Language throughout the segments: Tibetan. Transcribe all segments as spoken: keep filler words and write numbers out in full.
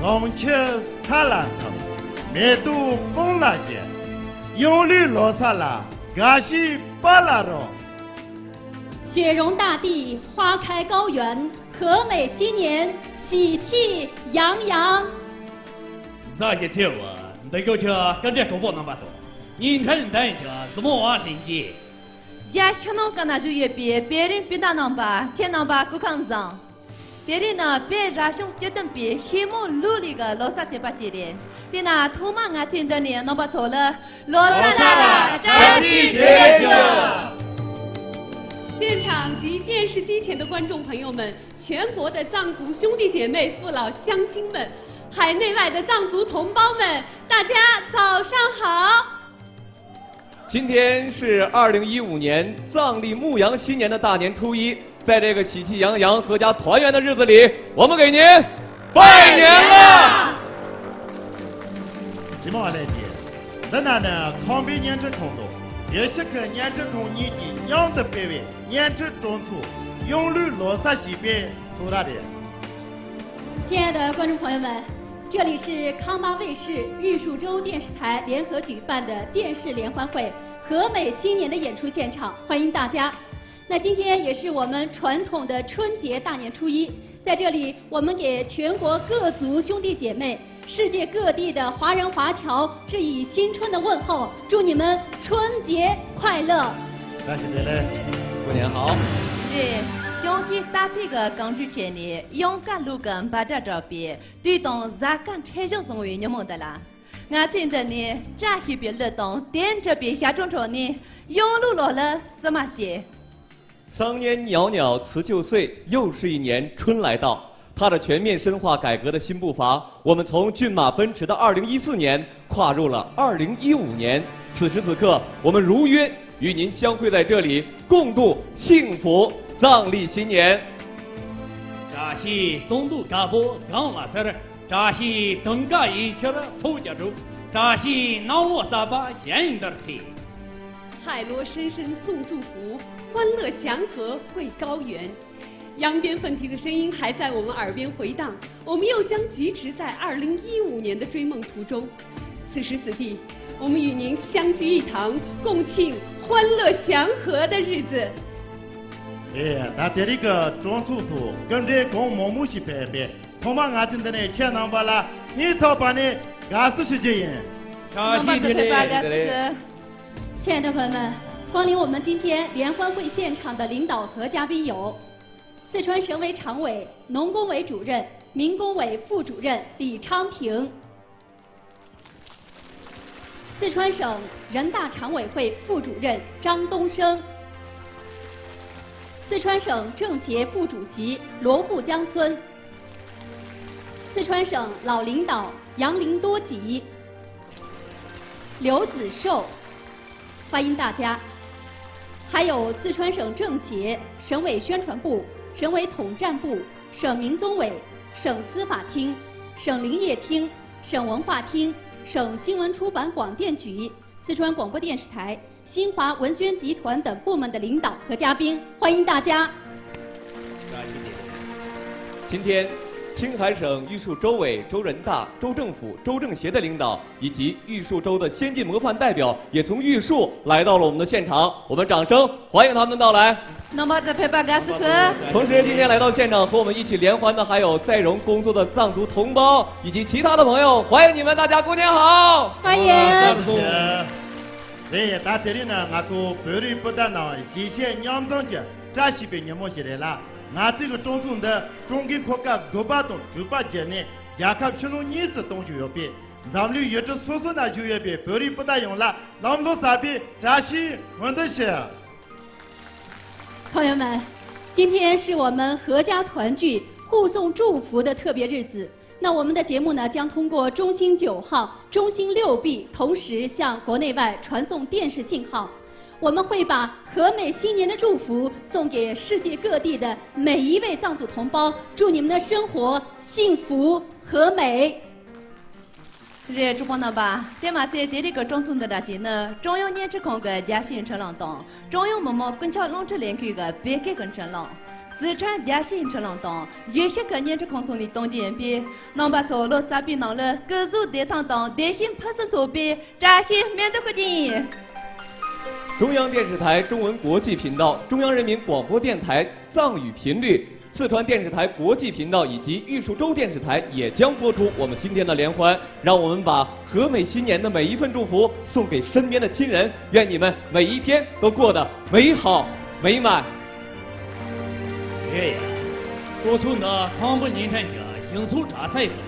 གྲོང་ཁྱེར་ས་ལ་འཐིམ། མེ་ཏོག་དཔུང་ལ་བཞད། ཡང་ལུས་ལོ་གསར་ལ་དགའ་བཞིའི་དཔལ་ལ་རོལ། 雪融大地，花开高原，和美新年，喜气洋洋。 མཛའ་བརྒྱུད་ཚེ་བ། འདི་སྐབས་ཀྱི་སྐུ་མགྲོན་གྲོགས་པོ་རྣམ་པ་དང་། ངའི་འཕྲིན་ལས་འདི་ཡིན་གྱི་གཟིགས་མོ་བ་ལྷན་རྒྱས། རྒྱ་ཕྱི་ནང་གང་ན་བཞུགས་ཡོད་པའི་བོད་རིགས་སྤུན་ཟླ་རྣམ་པ། ཁྱེད་རྣམ་པ་སྐུ་ཁམས་བཟང་། དེ་རིང་ནི་བོད་རབ་བྱུང་བཅུ་བདུན་པའི་ཤིས་མོ་ལུག་ལི་གི་ལོ་གསར་བྱེད་པ་བཅས་རེད། དེས་ན་ཐོག་མར་ང་ཚོས་འདི་ནས་རྣམ་པ་ཚོ་ལ་ལོ་གསར་ལ་བཀྲ་ཤིས་བདེ་ལེགས་ཞུ། 现场及电视机前的观众朋友们，全国的藏族兄弟姐妹、父老乡亲们，海内外的藏族同胞们，大家早上好！ 今天是二零一五年藏历牧羊新年的大年初一，在这个喜气洋洋、阖家团圆的日子里，我们给您拜年了！ ཅི་མ་ལས་ཀྱི། འདི་ན་ནི་ཁང་པའི་བརྙན་འཕྲིན་ཁང་དང་བེ་ཤི་ཁི་བརྙན་འཕྲིན་ཁང་གཉིས་ཀྱིས་མཉམ་དུ་སྤེལ་བའི་བརྙན་འཕྲིན་སྤྲོ་ཚོགས་ཡང་ལུས་ལོ་གསར་ཞེས་པའི་ཚོགས་ར་རེད། 亲爱的观众朋友们，这里是康巴卫视玉树州电视台联合举办的电视联欢会和美新年的演出现场，欢迎大家。那今天也是我们传统的春节大年初一，在这里我们给全国各族兄弟姐妹、世界各地的华人华侨致以新春的问候，祝你们春节快乐！ ད་ཞིག་དེ་ལས། 过年好。 རེད། ཅོང་ཞི་རྟ་ཕོ་གི་གང་ཅུ་བྱས་ནས་གཡང་དཀར་ལུག་གི་འབའ་སྒྲ་བསྒྲགས་པའི་དུས་དང་གཟའ་སྐར་འཕྲད་བཞག་བཟང་བའི་ཉིན་མོ་འདི་ལ། ང་ཚོས་འདི་ནས་བཀྲ་ཤིས་པའི་གླུ་དང་དེ་འདྲ་བའི་ཞབས་བྲོ་འཁྲབ་ནས་གཡང་ལུག་ལོ་ལ་བསུ་མ་བྱེད། 桑年袅袅辞旧岁，又是一年春来到。踏着全面深化改革的新步伐，我们从骏马奔驰的二零一四年跨入了二零一五年。此时此刻，我们如约与您相会在这里，共度幸福藏历新年。 བཀྲ་ཤིས་གསུང་གདུང་དཀར་པོ་གང་ལ་ཟེར། བཀྲ་ཤིས་དུང་དཀར་ཡིད་ཁྱེར་སོ་བརྒྱ་དྲུག་བཀྲ་ཤིས་སྣང་བ་གསར་པ་གཞན་དར་ཚེ། 海螺声声送祝福，欢乐祥和会高原。扬鞭奋蹄的声音还在我们耳边回荡，我们又将疾驰在二零一五年的追梦途中。此时此地，我们与您相聚一堂，共庆欢乐祥和的日子。 ཨེ། ད་དེ་རིང་གི་སྤྲོ་ཚོགས་ཐོག་སྐུ་མགྲོན་གང་མང་མང་ཞིག་ཕེབས་པས། ཐོག་མར་ང་ཚོས་འདི་ནས་ཁྱེད་རྣམ་པ་ལ་སྙིང་ཐག་པ་ནས་དགའ་བསུ་ཞུ་རྒྱུ་ཡིན། བཀྲ་ཤིས་བདེ་ལེགས། 亲爱的朋友们，光临我们今天联欢会现场的领导和嘉宾有：四川省委常委、农工委主任、民工委副主任李昌平，四川省人大常委会副主任张东升，四川省政协副主席罗步江村，四川省老领导杨林多吉、刘子寿，欢迎大家。还有四川省政协、省委宣传部、省委统战部、省民宗委、省司法厅、省林业厅、省文化厅、省新闻出版广电局、四川广播电视台、新华文宣集团等部门的领导和嘉宾，欢迎大家。 今天，青海省玉树州委、州人大、州政府、州政协的领导，以及玉树州的先进模范代表，也从玉树来到了我们的现场。我们掌声欢迎他们的到来。 同时，今天来到现场和我们一起联欢的还有在蓉工作的藏族同胞以及其他的朋友，欢迎你们，大家过年好！ 欢迎。 རེད། ད་དེ་རིང་ནི་ང་ཚོ་བོད་རིགས་སྤུན་ཟླ་རྣམས་གཞིས་བྱེས་མཉམ་འཛོམས་ཀྱི་བཀྲ་ཤིས་པའི་ཉིན་མོ་ཞིག་རེད་ལ། ང་ཚོའི་གི་སྤྲོ་ཚོགས་འདི་ཀྲུང་གོའི་འཁོར་སྐར་དགུ་པ་དང་དྲུག་པ་བརྒྱུད་ནས་རྒྱལ་ཁབ་ཕྱི་ནང་གཉིས་སུ་གཏོང་རྒྱུ་ཡོད་པས། འཛམ་གླིང་ཡུལ་གྲུ་སོ་སོ་ན་བཞུགས་ཡོད་པའི་བོད་རིགས་སྤུན་ཟླ་ཡོངས་ལ་ལམ་ལྷོང་གསར་པའི་བཀྲ་ཤིས་སྨོན་འདུན་ཞུ། 朋友们，今天是我们合家团聚、互送祝福的特别日子。那我们的节目呢，将通过中星九号、中星六 B 同时向国内外传送电视信号。我们会把和美新年的祝福送给世界各地的每一位藏族同胞，祝你们的生活幸福和美。 རེད། གྲོགས་པོ་རྣམ་པ། དེ་མ་ཚད་དེ་རིང་གི་སྤྲོ་ཚོགས་འདི་འདྲ་ཞིག་ནི་ཀྲུང་དབྱང་བརྙན་འཕྲིན་ཁང་གི་རྒྱལ་སྤྱིའི་འཕྲིན་ལམ་དང་ཀྲུང་དབྱང་མི་དམངས་ཀུན་ཁྱབ་རླུང་འཕྲིན་ལས་ཁུལ་གྱི་བོད་སྐད་ཀྱི་འཕྲིན་ལམ། 四川嘉兴车龙东 ཡུལ་ཤུལ་གྱི་བརྙན་འཕྲིན་ཁང་ཚོ་ནས་གཏོང་རྒྱུ་ཡིན་པས། རྣམ་པ་ཚོ་ལོ་གསར་པའི་ནང་ལ་སྐུ་གཟུགས་བདེ་ཐང་དང་བདེ་སྐྱིད་ཕུན་སུམ་ཚོགས་པའི་བཀྲ་ཤིས་སྨོན་འདུན་ཞུ་རྒྱུ་ཡིན། 中央电视台中文国际频道、中央人民广播电台藏语频率、四川电视台国际频道以及玉树州电视台也将播出我们今天的联欢。让我们把和美新年的每一份祝福送给身边的亲人，愿你们每一天都过得美好美满。 རེད་ཡ། སྤྲོ་ཚོགས་འདི་ཁམས་པ་བརྙན་འཕྲིན་གྱི་ཞིང་ཚོགས་དྲ་ཚིགས་དང་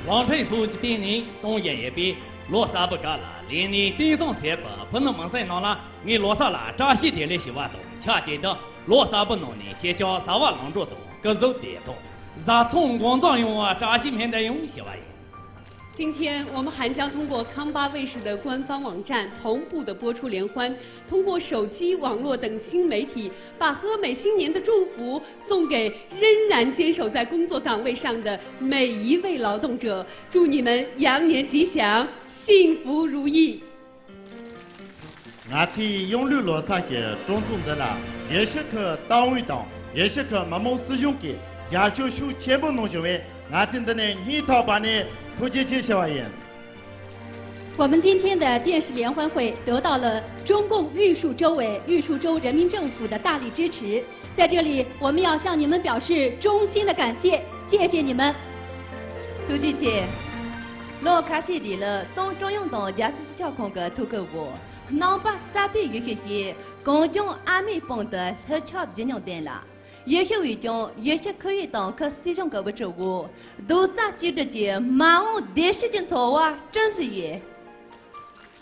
རླུང་འཕྲིན་སོགས་ཀྱི་སྟེང་ནས་གཏོང་བཞིན་ཡོད་པས། ལོ་གསར་པའི་སྐབས་ལ་ལས་གནས་གཏིང་ཟབ་བྱེད་པའི་ཕུ་ནུ་མི་སེར་རྣམས་ལ་ངས་ལོ་གསར་ལ་བཀྲ་ཤིས་བདེ་ལེགས་ཞུ་བ་དང་ཆབས་ཅིག་ཏུ། ལོ་གསར་པའི་ནང་ནས་ཁྱེད་ཅག་གསར་བ་ལམ་འགྲོ་དང་སྐུ་གཟུགས་བདེ་ཐང་། བཟའ་ཚང་འགོ་འཛིན་ཡོང་བའི་བཀྲ་ཤིས་སྨོན་འདུན་ཡང་ཞུ་བ་ཡིན། 今天我们还将通过康巴卫视的官方网站同步的播出联欢，通过手机、网络等新媒体，把和美新年的祝福送给仍然坚守在工作岗位上的每一位劳动者，祝你们羊年吉祥，幸福如意。 ང་ཚོའི་ཡང་ལོའི་ལོ་གསར་གྱི་སྤྲོ་ཚོགས་འདི་ལ་ཡུལ་ཤུལ་ཁུལ་ཏང་ཨུད་དང་ཡུལ་ཤུལ་ཁུལ་མི་དམངས་སྲིད་གཞུང་གིས་རྒྱབ་སྐྱོར་ཤུགས་ཆེན་པོ་གནང་བྱུང་བས། ང་ཚོས་འདི་ནས་སྙིང་ཐག་པ་ནས་ཐུགས་རྗེ་ཆེ་ཞུ་བ་ཡིན། 我们今天的电视联欢会得到了中共玉树州委、玉树州人民政府的大力支持，在这里，我们要向你们表示衷心的感谢，谢谢你们。 ཐུགས་རྗེ་ཆེ། ལོ་ཁ་ཤས་རིང་ལ་ཏང་ཀྲུང་དབྱང་དང་རྒྱལ་སྲིད་སྤྱི་ཁྱབ་ཁང་གི་ཐུགས་ཁུར་འོག་རྣམ་པ་གསར་པའི་ཡུལ་ཤུལ་ཞིག་གངས་ལྗོངས་ཨ་མའི་པང་དུ་ལྷོད་ཆགས་བརྗིད་ཉམས་ལྡན་ལ། ཡུལ་ཤུལ་བས་ཀྱང་ཡུལ་ཤུལ་ཁུལ་ཨུད་དང་ཁུལ་སྲིད་གཞུང་གི་དབུ་ཁྲིད་འོག་རྡོག་རྩ་གཅིག་སྒྲིལ་གྱིས་མ་འོངས་བདེ་སྐྱིད་ཀྱི་འཚོ་བ་བསྐྲུན་བཞིན་ཡོད།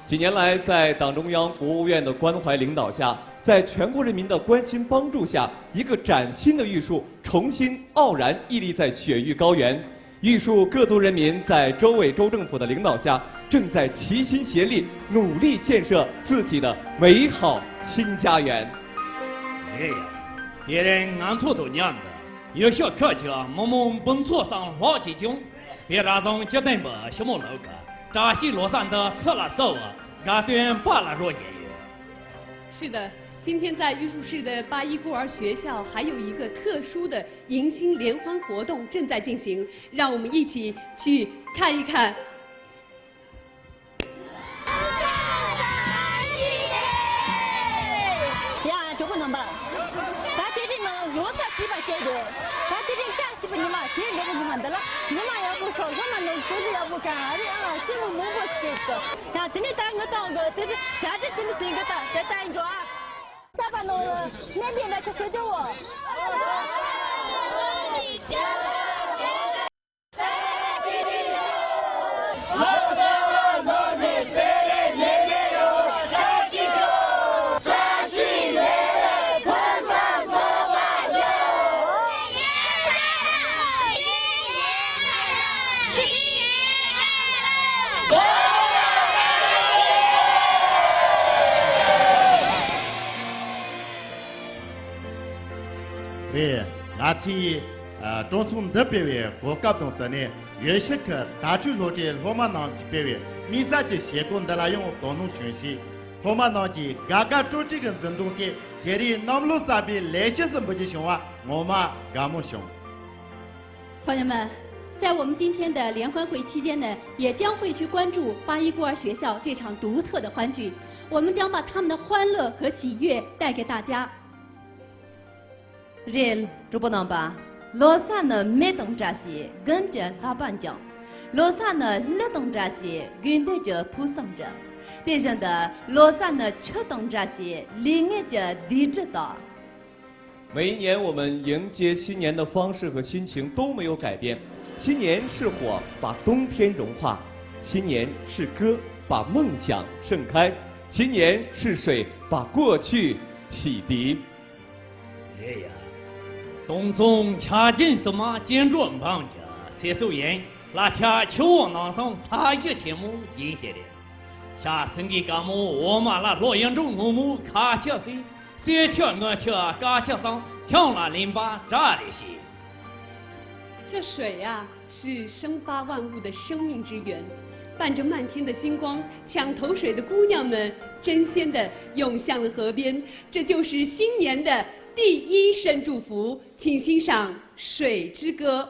几年来，在党中央、国务院的关怀领导下，在全国人民的关心帮助下，一个崭新的玉树重新傲然屹立在雪域高原。玉树各族人民在州委、州政府的领导下，正在齐心协力，努力建设自己的美好新家园。 རེད་ཡ། དེ་རིང་ང་ཚོ་དང་མཉམ་དུ་ཡུལ་ཤུལ་ཁུལ་གྱི་མི་དམངས་འབུམ་ཚོ་ཙམ་ལྷག་ཅིག་ཀྱང་བོད་རང་བཙན་སྤྱི་བཏང་པའི་ཞི་མོལ་ལུགས་ཀྱི་བཀྲ་ཤིས་ལོ་གསར་འདི་ཚུར་ལ་བསུ་བའི་དགའ་སྟོན་པར་ལ་རོལ་བཞིན་ཡོད། 是的，今天在玉树市的八一孤儿学校还有一个特殊的迎新联欢活动正在进行，让我们一起去看一看。 ཡ། གྲོགས་པོ་རྣམ་པ། ད་དེ་རིང་ནི་ལོ་གསར་ཚེས་པ་བཅད་རེད། ད་དེ་རིང་བཀྲ་ཤིས་པའི་ཉི་མ། དེ་འདྲ་གི་ཉི་མ་འདི་ལ་ཉི་མ་ཡག་པོ་ཤོག་སློབ་མ་རྣམས་གོ་སྒྲིག་ཡག་པོ་གང་རེད་ཨ། རྩེད་མོ་མང་པོ་རྩེ་དགོས། ཡ། དེ་ནས་ད་ངི་དང་གི་དེ་རིང་གྲ་སྒྲིག་ཅི་འདྲ་བྱེད་གི་ད་དེ་ལྟ་ཡིན་འགྲོ་ཨ། གསར་པ་ནང་ལ་གནས་འདི་འདྲ་ཆ་ཤོད་ཅོ་བོ། རེད། ང་ཚོས་ཨ་སྤྲོ་ཚོགས་འདི་སྤེལ་བའི་གོ་སྐབས་དང་བསྟུན་ནས་ཡུལ་ཤུལ་ཁུལ་དྭ་ཕྲུག་སློབ་གྲྭའི་སློབ་མ་རྣམས་ཀྱིས་སྤེལ་བའི་དམིགས་བསལ་གྱི་བྱེད་སྒོ་འདི་ལ་ཡང་དོ་སྣང་བྱུང་ཞིང་། སློབ་མ་རྣམས་ཀྱིས་དགའ་དགའ་སྤྲོ་སྤྲོ་གི་འཛུམ་མདངས་ཀྱིས་དེ་རིང་གནམ་ལོ་གསར་པའི་ལེགས་བཤད་སུ་འབུལ་རྒྱུ་བྱུང་བ་ངོ་མ་དགའ་མོ་བྱུང་། 朋友们，在我们今天的联欢会期间呢，也将会去关注八一孤儿学校这场独特的欢聚，我们将把他们的欢乐和喜悦带给大家。 རེད། གྲོགས་པོ་རྣམ་པ། ལོ་གསར་ནི་མེ་དང་འདྲ་ཞིང་རྒན་གྱི་ལྷག་པ་འཇམ། ལོ་གསར་ནི་གླུ་དང་འདྲ་ཞིང་དགོས་འདོད་ཀྱི་ཕུགས་བསམ་འགྲུབ། དེ་བཞིན་དུ་ལོ་གསར་ནི་ཆུ་དང་འདྲ་ཞིང་ལུས་ངག་གི་བདེ་སྒྲིབ་དག། 每一年我们迎接新年的方式和心情都没有改变。新年是火，把冬天融化；新年是歌，把梦想盛开；新年是水，把过去洗涤。 རེད་ཡ། སྟོང་ཚང་ཆ་རྒྱུན་སུ་མ་སྐྱེ་འགྲོ་འབངས་ཀྱི་ཚེ་སྲོག་ཡིན། གླ་ཆ་ཆུ་བོ་ནང་སོང་ས་རྒྱུ་ཆེན་མོ་ཡིན་ཞེས་རེད། ཤ་སྲིན་གི་དཀར་མོ་འོ་མ་ལ་ལྷོ་ཡི་འབྲུག་སྔོན་མོ་ཁ་ཆུ་སྲིད། སེ་ཆུ་དངུལ་ཆུ་དཀར་ཆུ་སང་ཁྱང་ལ་ལིང་པ་གྲ་རེ་ཞིག 这水啊，是生发万物的生命之源。伴着漫天的星光，抢投水的姑娘们争先地涌向了河边，这就是新年的第一声祝福，请欣赏《水之歌》。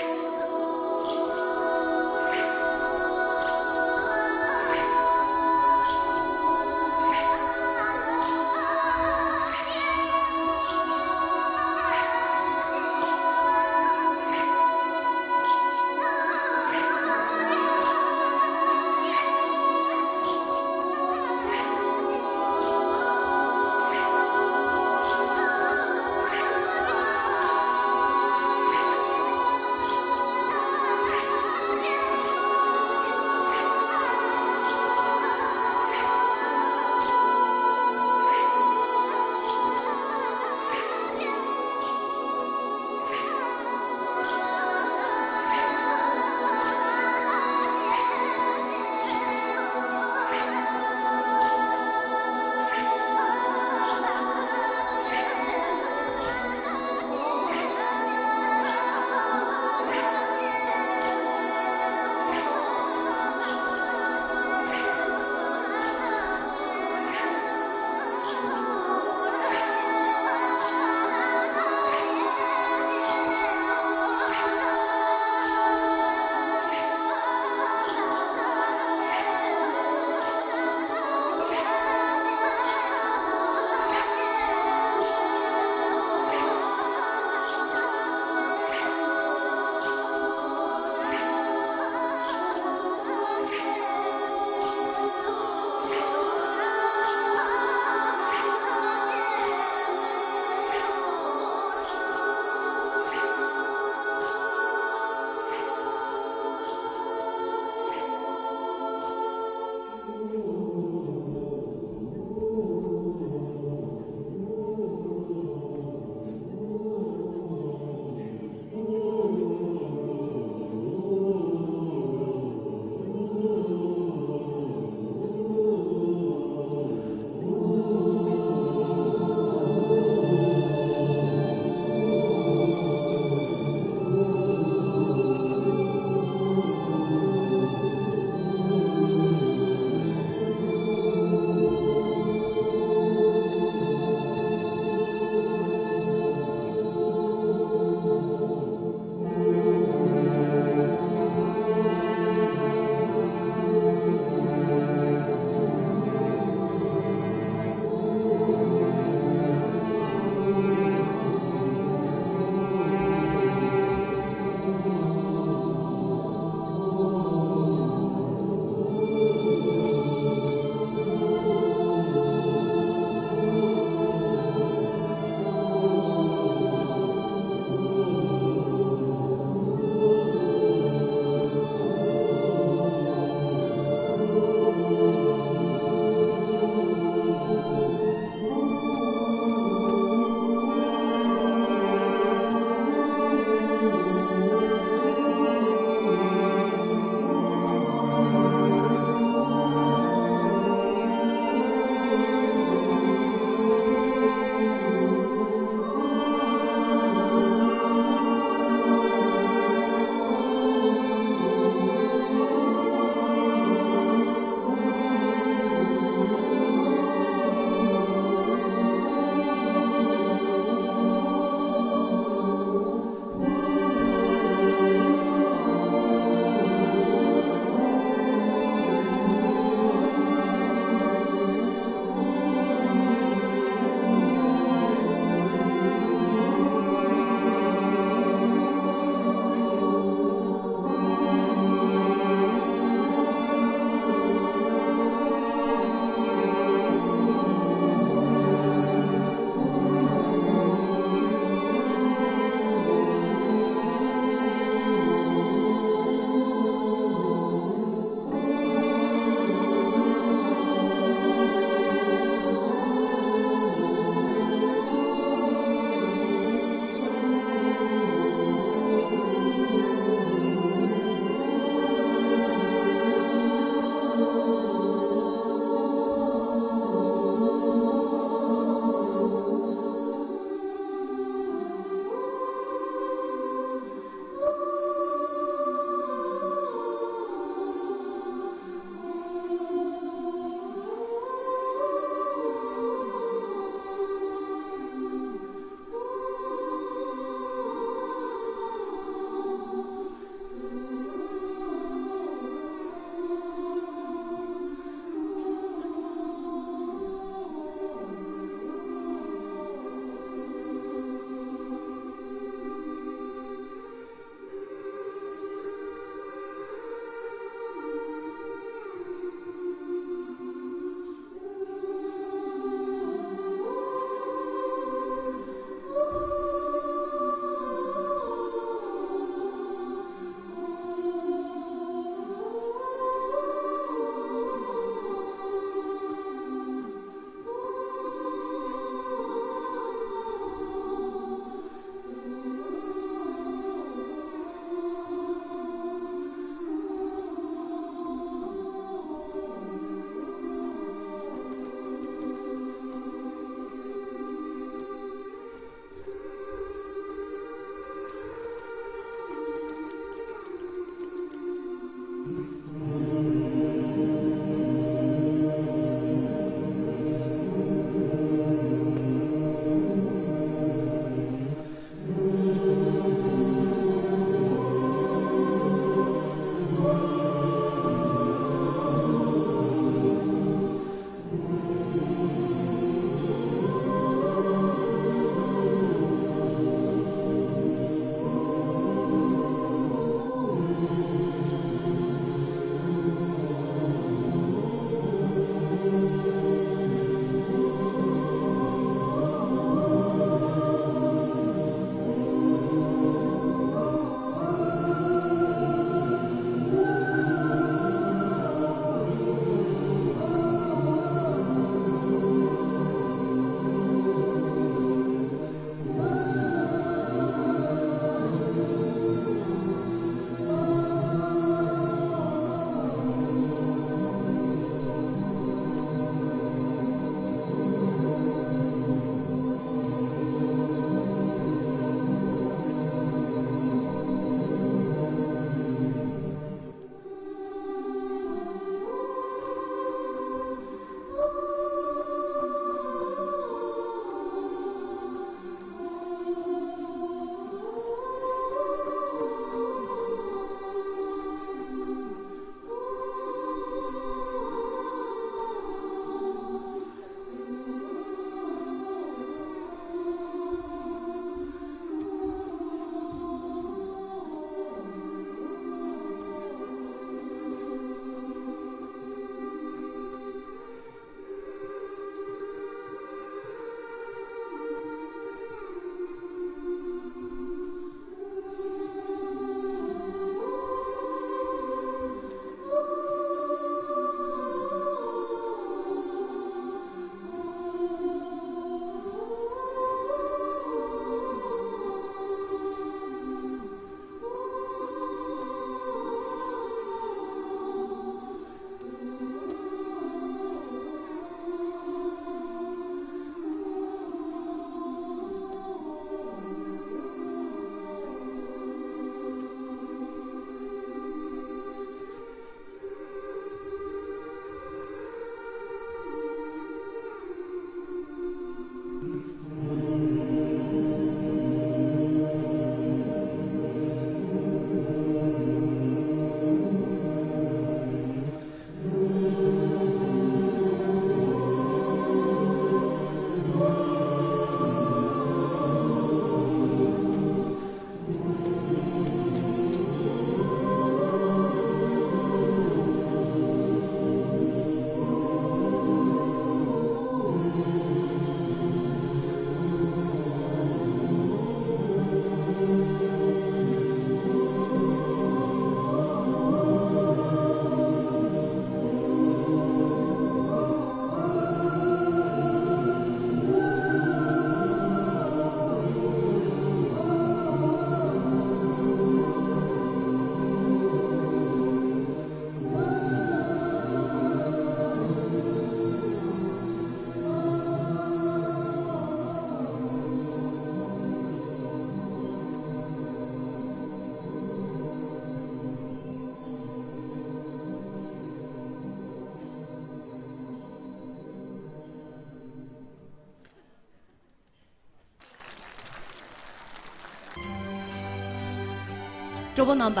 གྲོགས་པོ་རྣམ་པ།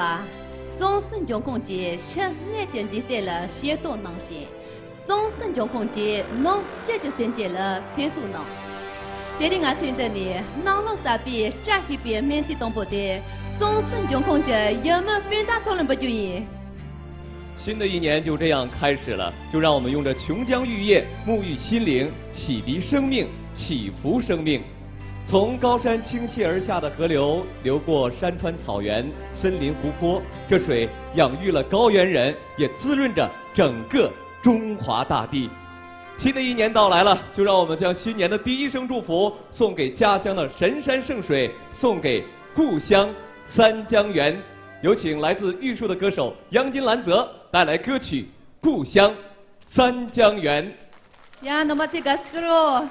ཙོང་སི་འབྱུང་ཁུངས་ཀྱི་ཕྱི་སྣོད་ཀྱི་འཇིག་རྟེན་ལ་ཤེས་རྟོགས་གནང་ཞིང་། ཙོང་སི་འབྱུང་ཁུངས་ཀྱི་ནང་བཅུད་ཀྱི་སེམས་ཅན་ལ་ཚེ་སྲོག་གནང་། དེ་རིང་ང་ཚོས་འདི་ནས་གནམ་ལོ་གསར་པའི་བཀྲ་ཤིས་པའི་སྨོན་ཚིག་དང་པོ་དེ་ཙོང་སི་འབྱུང་ཁུངས་ཀྱི་ཡུལ་མི་སྤུན་ཟླ་ཚོ་ལ་འབུལ་རྒྱུ་ཡིན། 新的一年就这样开始了，就让我们用这琼浆玉液沐浴心灵，洗涤生命，祈福生命。从高山倾泻而下的河流，流过山川草原、森林湖泊，这水养育了高原人，也滋润着整个中华大地。新的一年到来了，就让我们将新年的第一声祝福送给家乡的神山圣水，送给故乡三江源。有请来自玉树的歌手央金兰泽带来歌曲《故乡三江源》。 ཡ། རྣམ་པ་ཚོས་དགའ་བསུ་ཞུ་རོགས།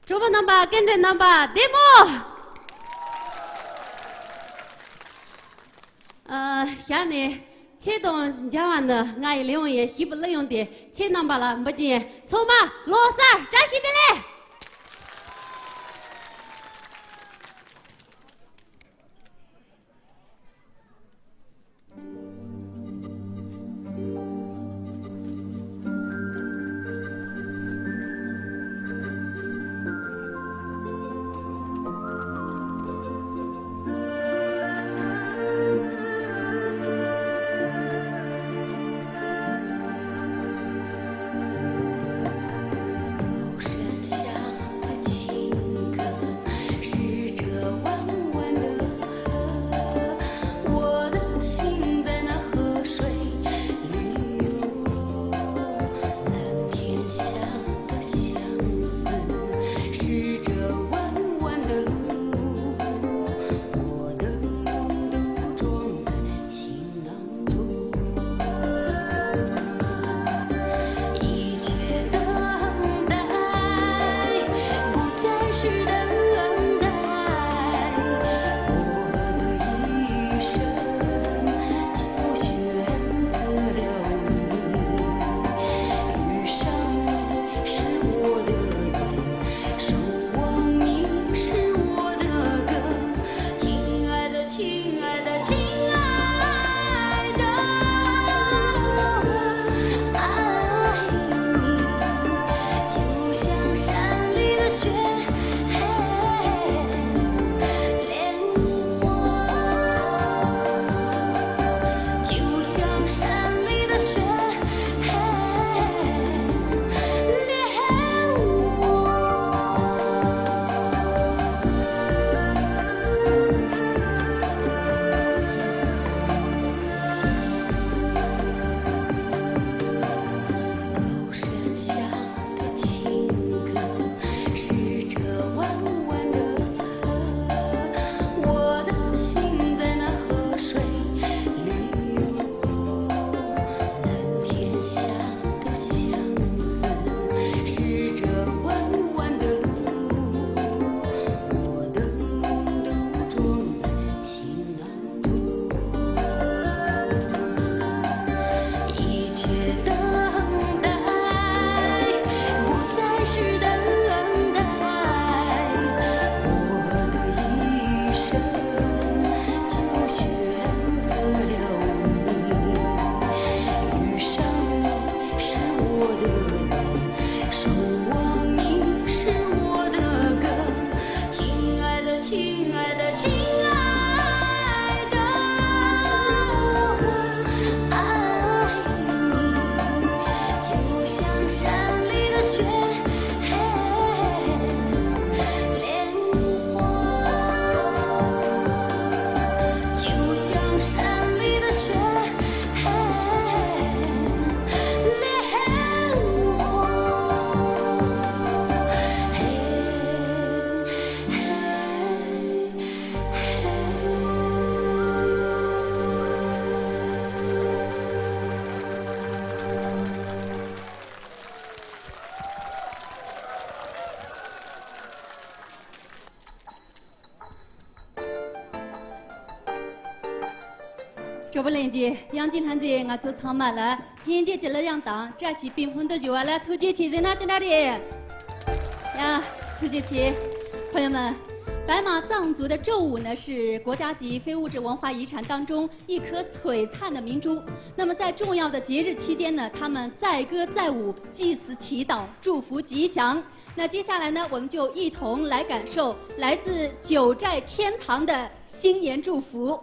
གྲོགས་པོ་རྣམ་པ། སྐད་འདྲེན་རྣམ་པ། བདེ་མོ། ཨ། ཞག་ནས་ཆེད་དུ་མཇལ་བ་ནི་ང་ཡི་ལས་དབང་ཡིན། ཞིབ་པ་ལ་ཡོང་སྟེ་ཁྱེད་རྣམ་པ་ལ་འབུལ་གྱི་ཡིན། ཚང་མ་ལོ་གསར་བཀྲ་ཤིས་བདེ་ལེགས། དྲོ་པོ་ལྷན་རྒྱས། དབྱངས་ཅན་ལྷ་མཛེས་ང་ཚོ་ཚང་མ་ལ་ལྷན་རྒྱས་ཀྱི་གླུ་དབྱངས་དང་བཀྲ་ཤིས་པའི་སྨོན་འདུན་ཞུ་བ་ལ་ཐུགས་རྗེ་ཆེ་ཟེར་ན་ཅི་འདྲ་རེད། ཡ། ཐུགས་རྗེ་ཆེ། 朋友们，白马藏族的咒舞呢，是国家级非物质文化遗产当中一颗璀璨的明珠。那么在重要的节日期间呢，他们载歌载舞、祭祀祈祷、祝福吉祥。那接下来呢，我们就一同来感受来自九寨天堂的新年祝福。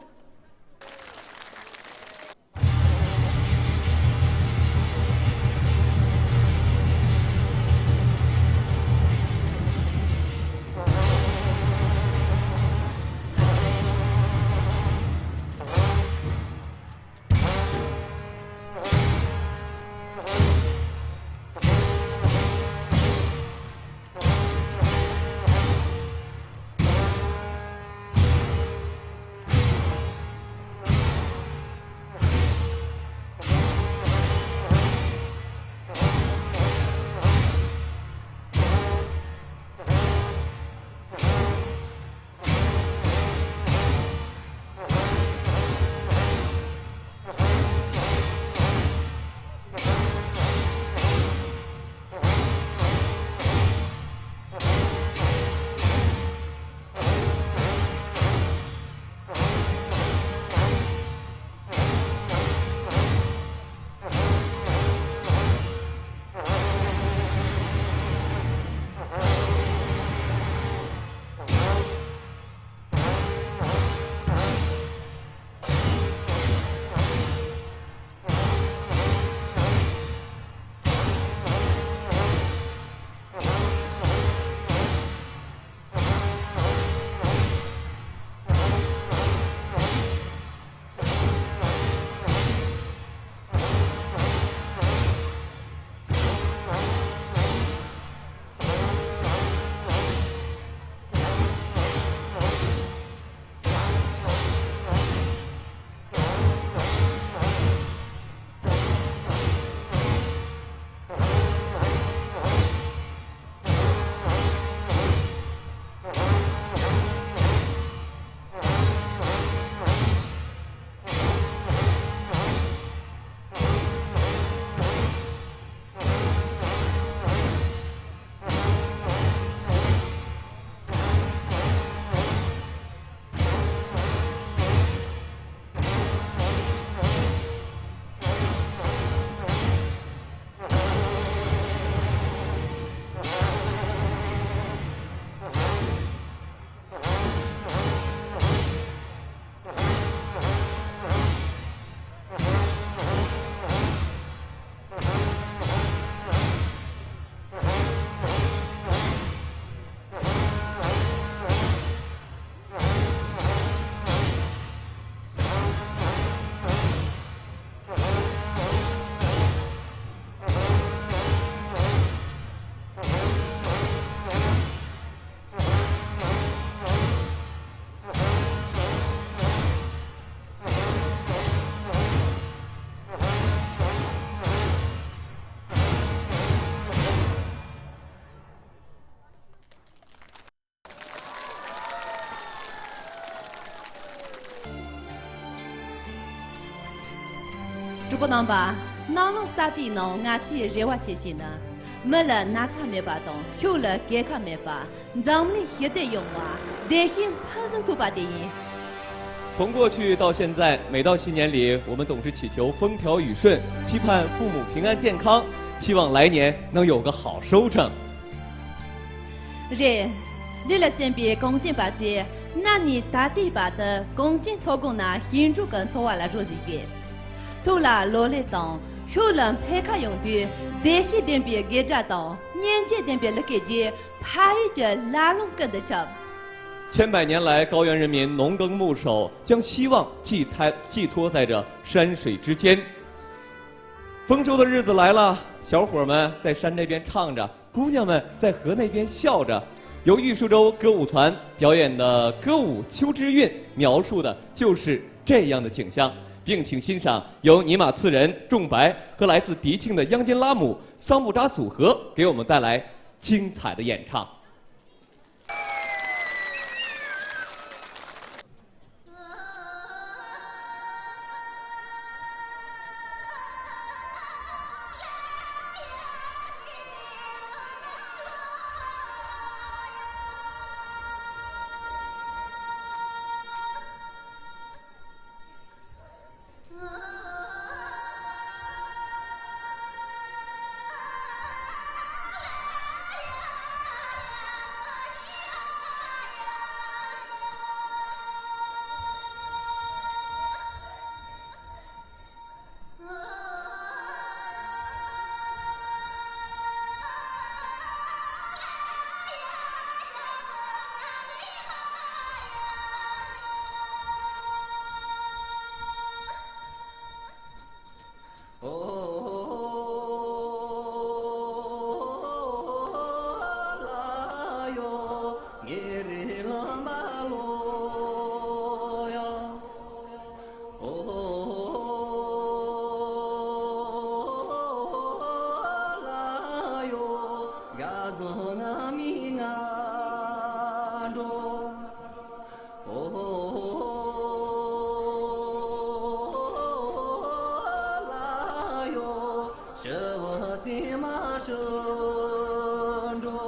གྲོགས་པོ་རྣམ་པ། ནང་ལོགས་གསར་པའི་ནང་ང་ཚོའི་རེ་བ་ཆེ་ཤོས་ནི། མི་ལ་ན་ཚ་མེད་པ་དང་ཕྱུགས་ལ་རྒས་ཁ་མེད་པ། འཛམ་གླིང་ཞི་བདེ་ཡོང་བ། བདེ་སྐྱིད་ཕུན་སུམ་ཚོགས་པ་དེ་ཡིན། 从过去到现在，每到新年里，我们总是祈求风调雨顺，期盼父母平安健康，期望来年能有个好收成。 རེད། འདི་ལ་བརྩོན་པའི་གངས་ཅན་པ་ཚོས་གནའ་ནས་ད་ལྟའི་བར་དུ་གངས་ཅན་མཐོ་སྒང་ན་ཞིང་འབྲོག་གི་འཚོ་བ་ལ་རོལ་བཞིན་ཡོད། ཐུགས་ལ་ལོ་ལེགས་དང་ཕྱུགས་ལ་འཕེལ་ཁ་ཡོང་དུས་བདེ་སྐྱིད་ལྡན་པའི་དགེ་སྒྲ་དང་སྙིང་རྗེ་ལྡན་པའི་གླུ་སྐད་ཀྱིས་ཕ་ཡུལ་གྱི་ལ་ལུང་ཀུན་ཏུ་ཁྱབ། 千百年来，高原人民农耕牧首，将希望寄托，寄托在这山水之间。丰收的日子来了，小伙儿们在山这边唱着，姑娘们在河那边笑着。由玉树洲歌舞团表演的歌舞《秋之韵》，描述的就是这样的景象，并请欣赏由尼玛次仁、仲白和来自迪庆的央金拉姆、桑木扎组合给我们带来精彩的演唱。ཉེ་རིང་ལམ་པ་ལོ་ཡ། ཨོ་ལ་ཡོ། དགའ་བཟང་ང་མི་ང་འགྲོ། ཨོ་ལ་ཡོ། ཞི་བ་སེམས་མ་ཞི་འགྲོ།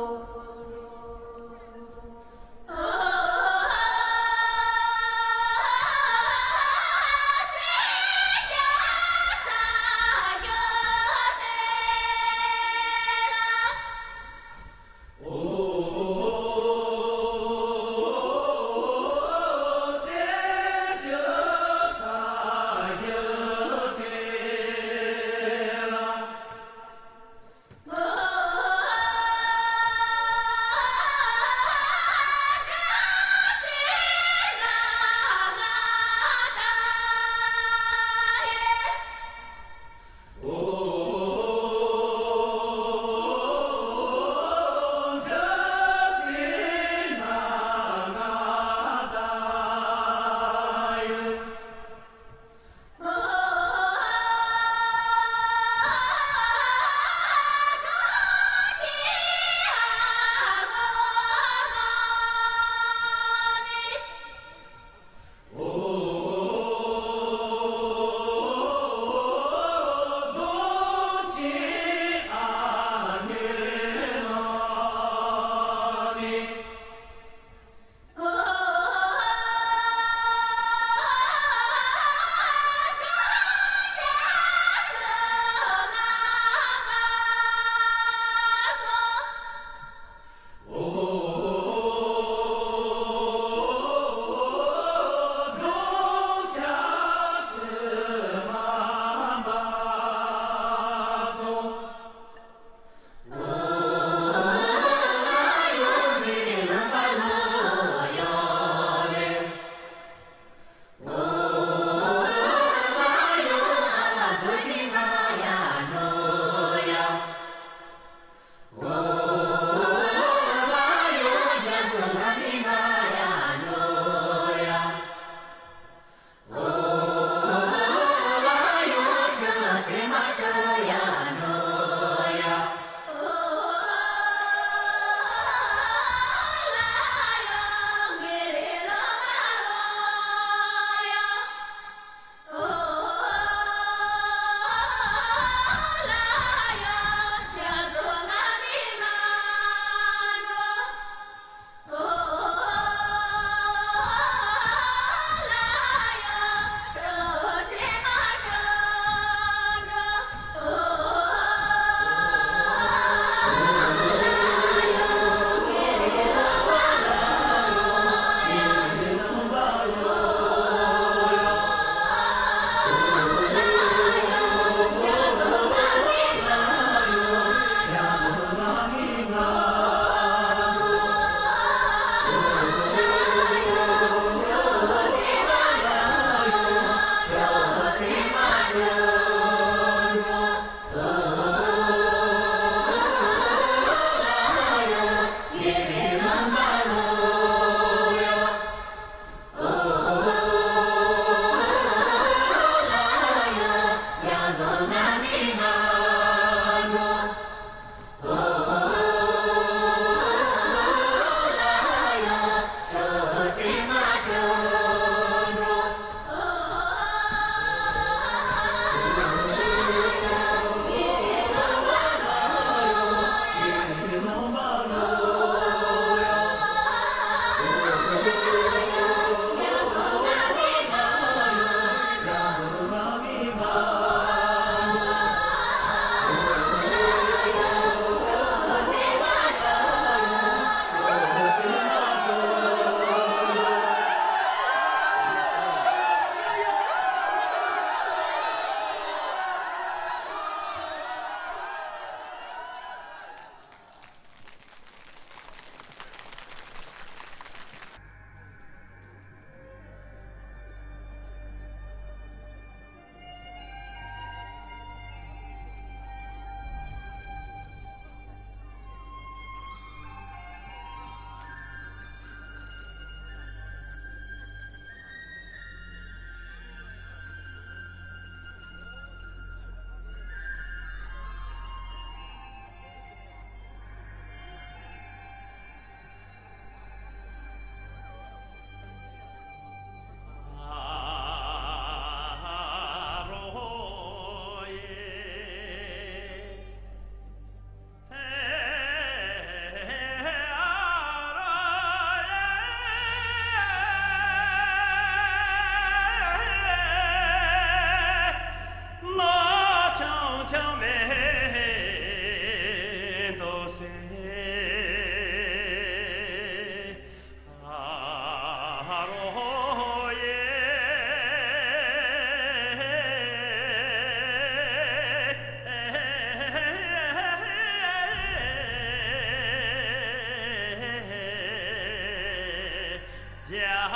རྒྱལ་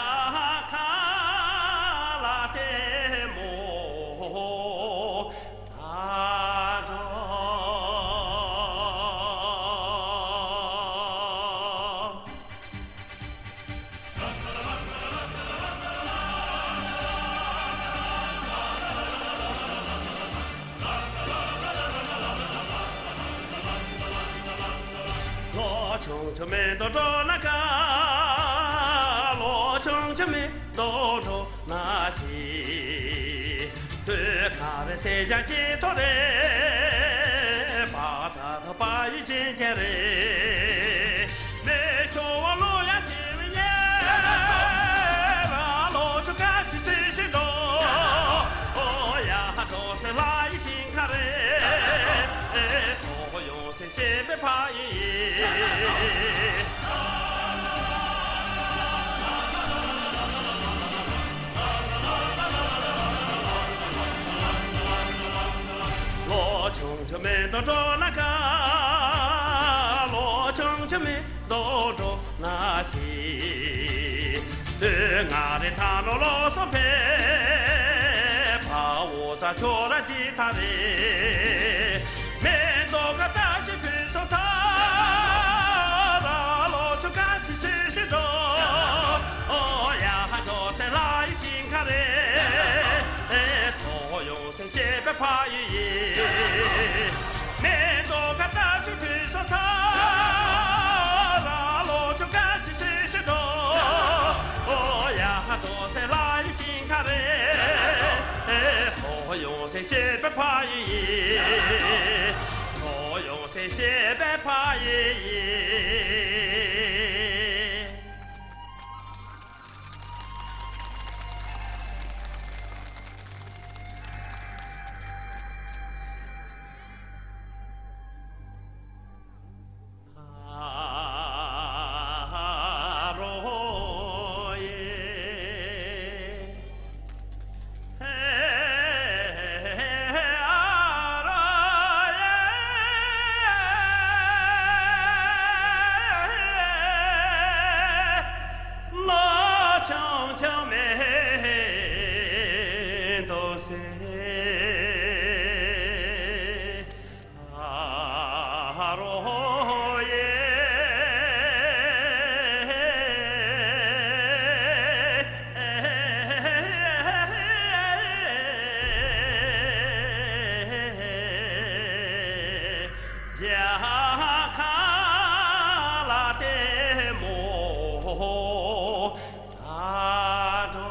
ཁ་ལ་ལྟད་མོ་ལྟ་འགྲོ། ལོ་ཆུང་ཆུང་མེ་ཏོག་འགྲོ་ན་དགའ། ལོ་ཆུང་ཆུང་མེ་ཏོག་འགྲོ་ན་ཤི། དུས་ག་རེ་སེ་ཞག་ཅི་ཐོ་རེ། བག་ཚ་དང་བག་ཡིག་ཅན་ཅན་རེ། མེ་ཆུང་བ་ལོ་ཡ་དེ་བི་ཉེ། ལོ་ཆུང་དགའ་ཤི་ཤི་ཤི་འགྲོ། ཨོ་ཡ་འགྲོ་སེ་ལ་ཡི་ཤིང་ཁ་རེ། ཚོགས་ཡོང་སེ་ཤེས་པའི་ཕ་ཡི། ལོ་ཆུང་ཆུང་མེ་ཏོག་འགྲོ་ན་དགའ། ལོ་ཆུང་ཆུང་མེ་ཏོག་འགྲོ་ན་ཤི། དུས་ང་རེ་ཐ་ནོ་ལོ་སོ་ཕེ། ཕ་འོ་ཙ་ཆོ་ར་ཅི་ཐ་རེ། མེ་ཏོག་ག་ཙ་ཤི་ཕི་སོ་ཚ་ར། ལོ་ཆུང་དགའ་ཤི་ཤི་ཤི་འགྲོ། ཨོ་ཡ་ཧ་འགྲོ་སེ་ལ་ཡི་ཤིང་ཁ་རེ། ཚོགས་ཡོང་སེ་ཤེས་པའི་ཕ་ཡི་ཡི། མེ་ཏོག་ག་ཙ་ཤི་ཕི་སོ་ཚ་ར། ལོ་ཆུང་དགའ་ཤི་ཤི་ཤི་འགྲོ། ཨོ་ཡ་ཧ་འགྲོ་སེ་ལ་ཡི་ཤིང་ཁ་རེ། ཚོགས་ཡོང་སེ་ཤེས་པའི་ཕ་ཡི་ཡི། ཚོགས་ཡོང་སེ་ཤེས་པའི་ཕ་ཡི་ཡི། རྒྱལ་ཁ་ལ་ལྟད་མོ་ལྟ་འགྲོ།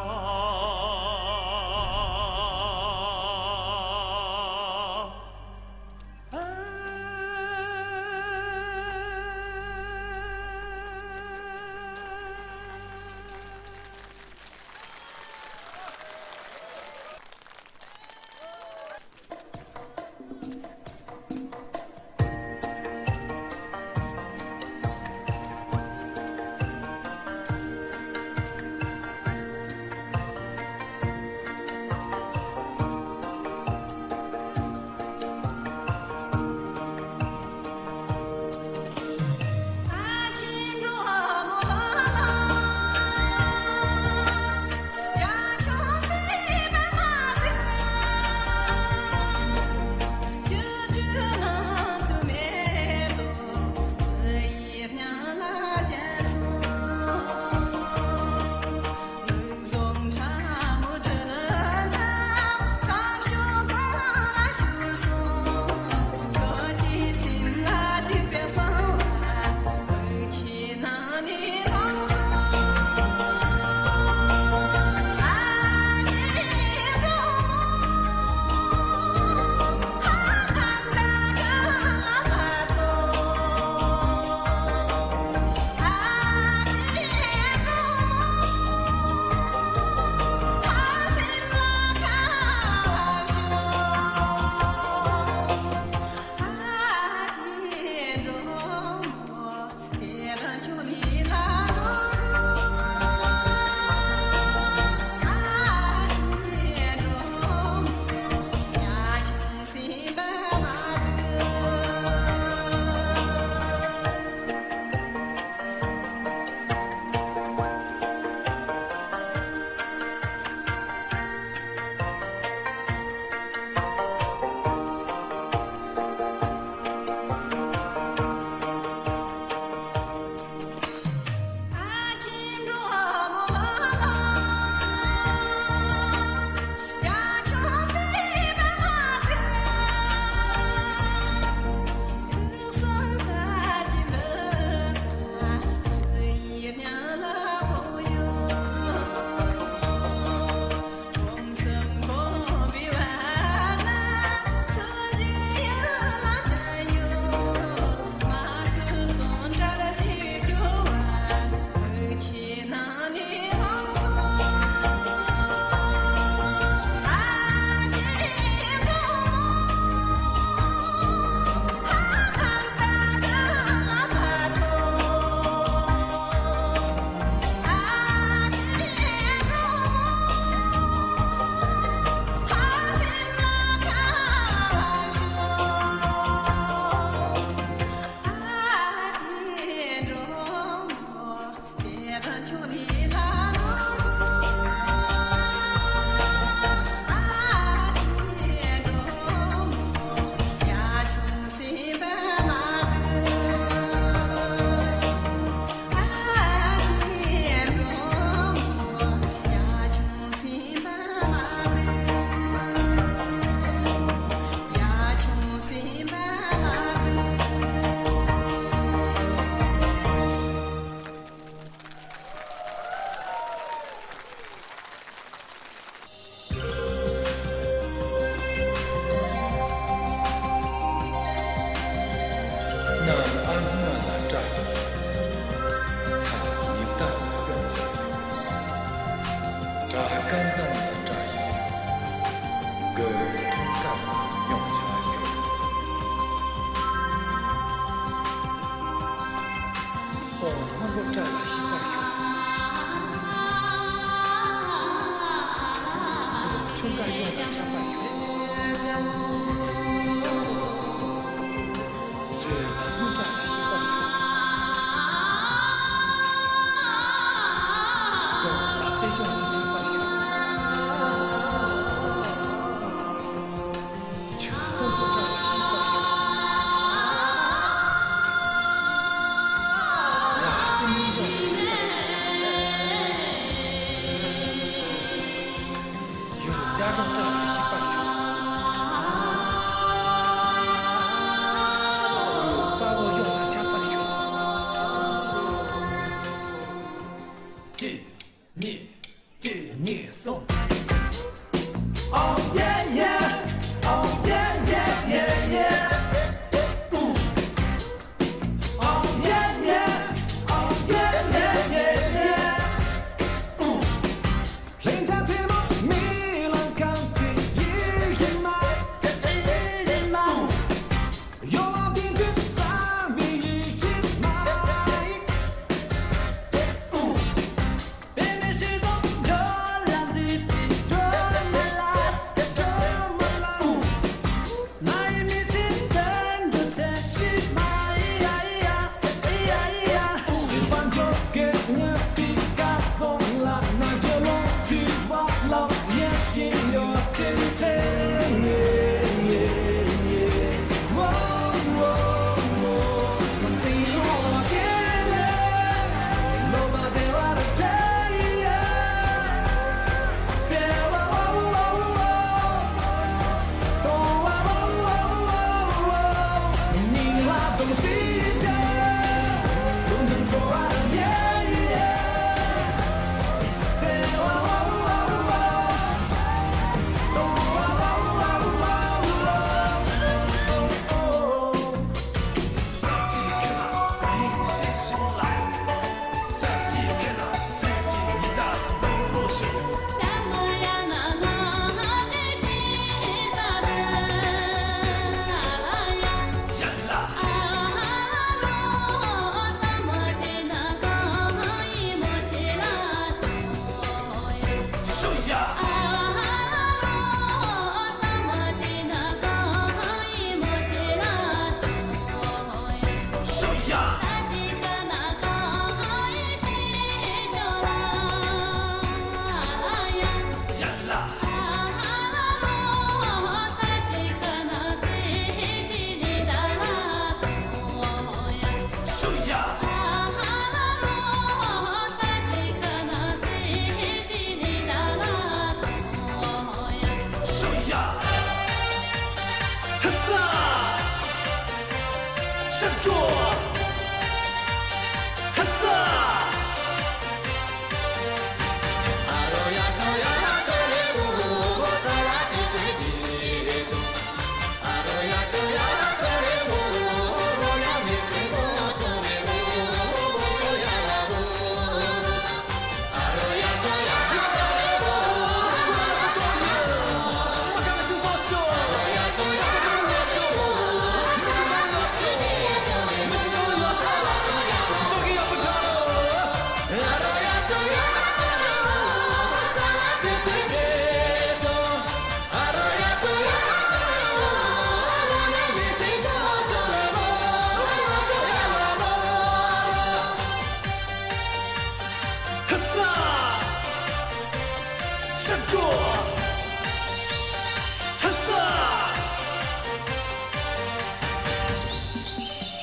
ཡོངས་ཆགས་ཤོག །ཨོ་སྔོན་པོ་བཀྲ་ལ་ཤིས་པར་ཤོག །མཛོ་འཕྲུལ་དགའ་ཡོངས་ལ་ཆགས་པར་ཤོག །རེད་ལ་སྔོན་བཀྲ་ལ་ཤིས་པར་ཤོག །ཡོངས་ལ་རྩེ་ཡོངས་ལ་ཆགས་པར་ཤོག །ཆུ་གཙང་པོ་བཀྲ་ལ་ཤིས་པར་ཤོག །ཡ་སེ་མི་ཡོངས་ལ་ཆགས་པར་ཤོག །ཡུལ་རྒྱ་གྲོང་བཀྲ་ལ་ཤིས་པར་ཤོག །ཡུལ་དཔའ་བོ་ཡོངས་ལ་ཆགས་པར་ཤོག །གཅིག་གཉིས། གཅིག་གཉིས་གསུམ། Oh yeah yeah, oh yeah yeah yeah yeah. Ooh. Oh yeah yeah, oh yeah yeah yeah yeah. Ooh. ལྷིང་འཇགས་རྩེ་མོ་མི་ལ་གང་དྲན་ཡིད་ཡིད་མ། ཡིད་མ། ཡོང་བ་བདེན་དུ་བསམ་པའི་ཡིད་ཡིད་མ། Ooh. པད་མའི་ཤིང་བཟང་འགྲོ་ལ་མཛེས་པའི་སྒྲོན་མེ་ལ། སྒྲོན་མེ་ལ། ང་ཡི་མི་ཚེ་དོན་དུ་ཚེ་ཕྱི་མ་ཡ་ཡ་ཡ་ཡ། བྱིས་པ་འགྲོ་སྐྱོད་ངུས་པའི་སྐལ་བཟང་ལ། ང་ཡི་ལོངས་སྤྱོད་བ་ལ་ཡེ་ཡེ་ཡོད་ཅེས་ཚེ།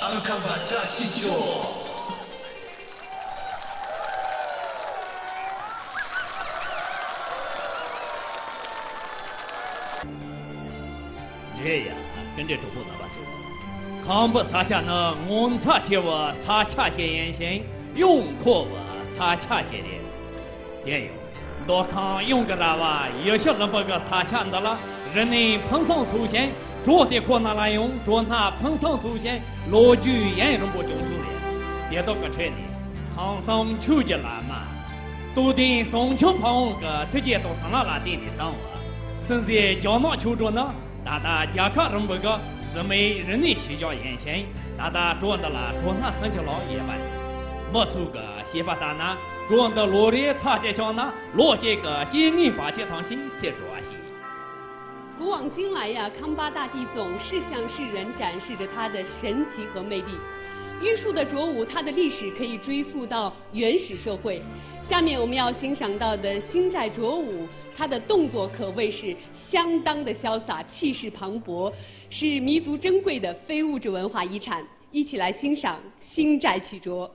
ཨ་རུ་ཁམས་པ་བཀྲ་ཤིས་ཤོག་རེད་ཡ། སྐུ་མགྲོན་གྲོགས་པོ་རྣམ་པ་ཚོ། ཁམས་པའི་ས་ཆ་ནི་ངོ་མཚར་ཆེ་བའི་ས་ཆ་ཞིག་ཡིན་ཞིང་གཡོག་མཁོ་བའི་ས་ཆ་ཞིག་རེད། དེ་ཡང་མདོ་ཁམས་གཡང་གི་ར་བ་ཡེ་ཤེས་ལྷུན་པོ་གི་ས་ཆ་འདི་ལ་རི་ནས་ཕུན་སུམ་ཚོགས་ཤིང་། བྲག་དེ་ཁོ་ན་ལ་ཡང་བྲག་སྣ་ཕུན་སུམ་ཚོགས་ཤིང་ལོ་རྒྱུས་ཡུན་རིང་པོ་བྱུང་རྒྱུ་རེད། དེ་དག་གི་ཁྲོད་ནས་ཁམས་གསུམ་ཆོས་ཀྱི་བླ་མ་རྟོགས་ལྡན་ཟུང་འཇུག་ཕ་བོང་གི་ཐུགས་བསྐྱེད་དང་བྱིན་རླབས་ལ་བརྟེན་ནས་བྱུང་བ་སྲིད་རྩེའི་རྒྱ་ནག་ཆོས་གྲོགས་ནི། ད་ལྟ་རྒྱལ་ཁབ་རིམ་པ་གི་གཟི་མོའི་རིག་གནས་ཤུལ་བཞག་ཡིན་ཞིང་། ད་ལྟ་བྲོ་འདི་ལ་བྲོ་སྣ་སུམ་ཅུ་ལྷག་ཡོད་པ་རེད། མི་ཚོས་ཀྱི་བཤད་པ་ལྟར་ན། བྲོ་འདི་ལོ་རེའི་ཚར་གཅིག་བྱུང་ན། ལོ་གཅིག་གི་རྐྱེན་ངན་བར་ཆད་ཐམས་ཅད་སེལ་འགྲོ་བ་ཞིག། 古往今来呀，康巴大地总是向世人展示着它的神奇和魅力。玉树的斫舞，它的历史可以追溯到原始社会。下面我们要欣赏到的新寨斫舞，它的动作可谓是相当的潇洒，气势磅礴，是弥足珍贵的非物质文化遗产。一起来欣赏新寨曲斫。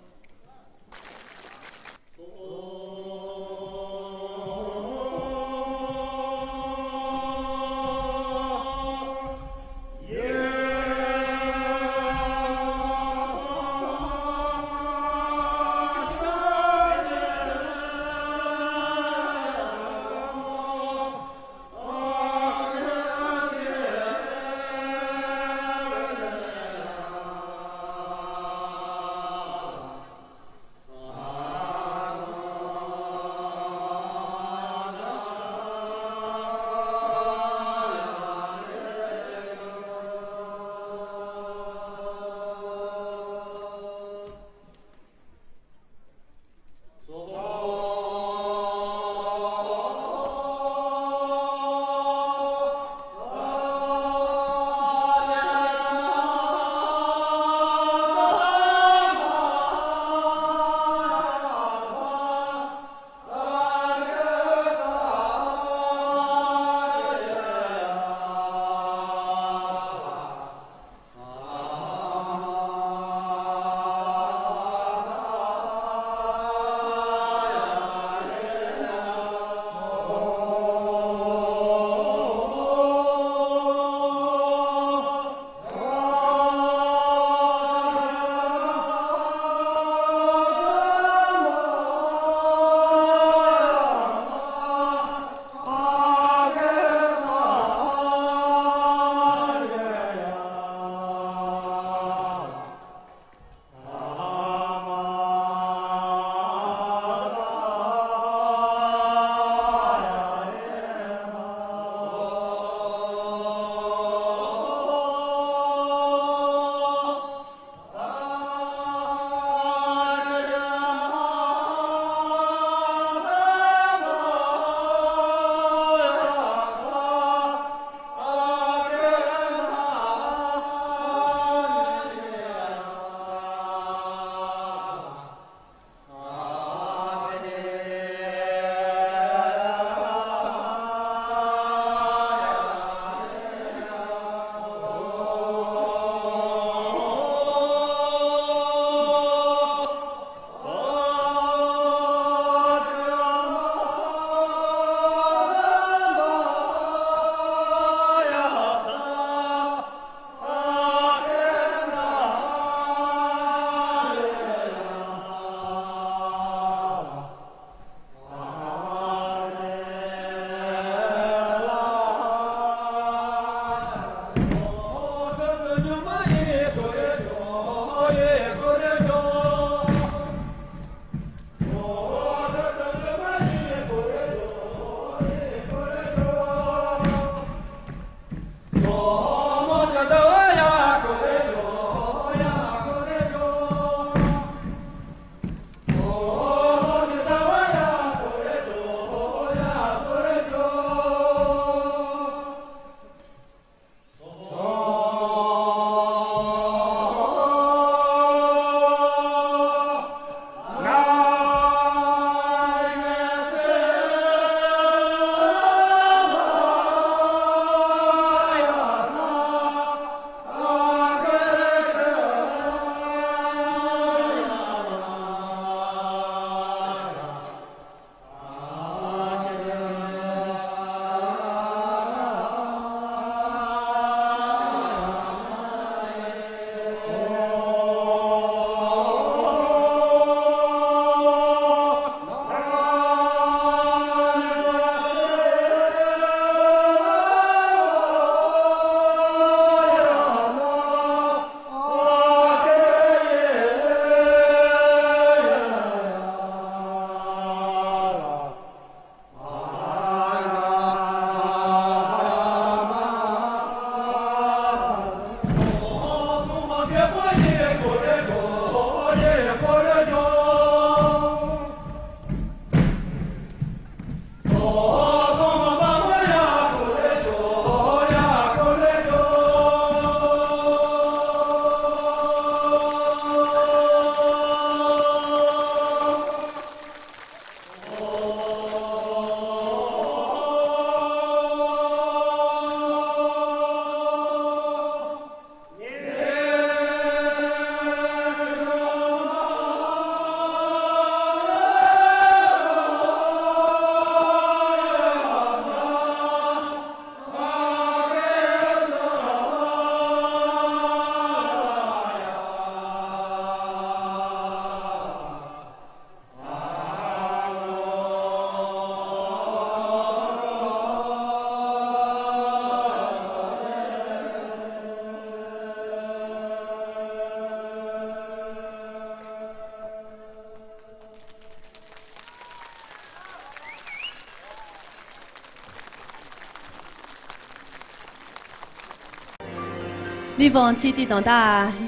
ལི་ཝང་སྤྱི་འཐུས་དང་ད་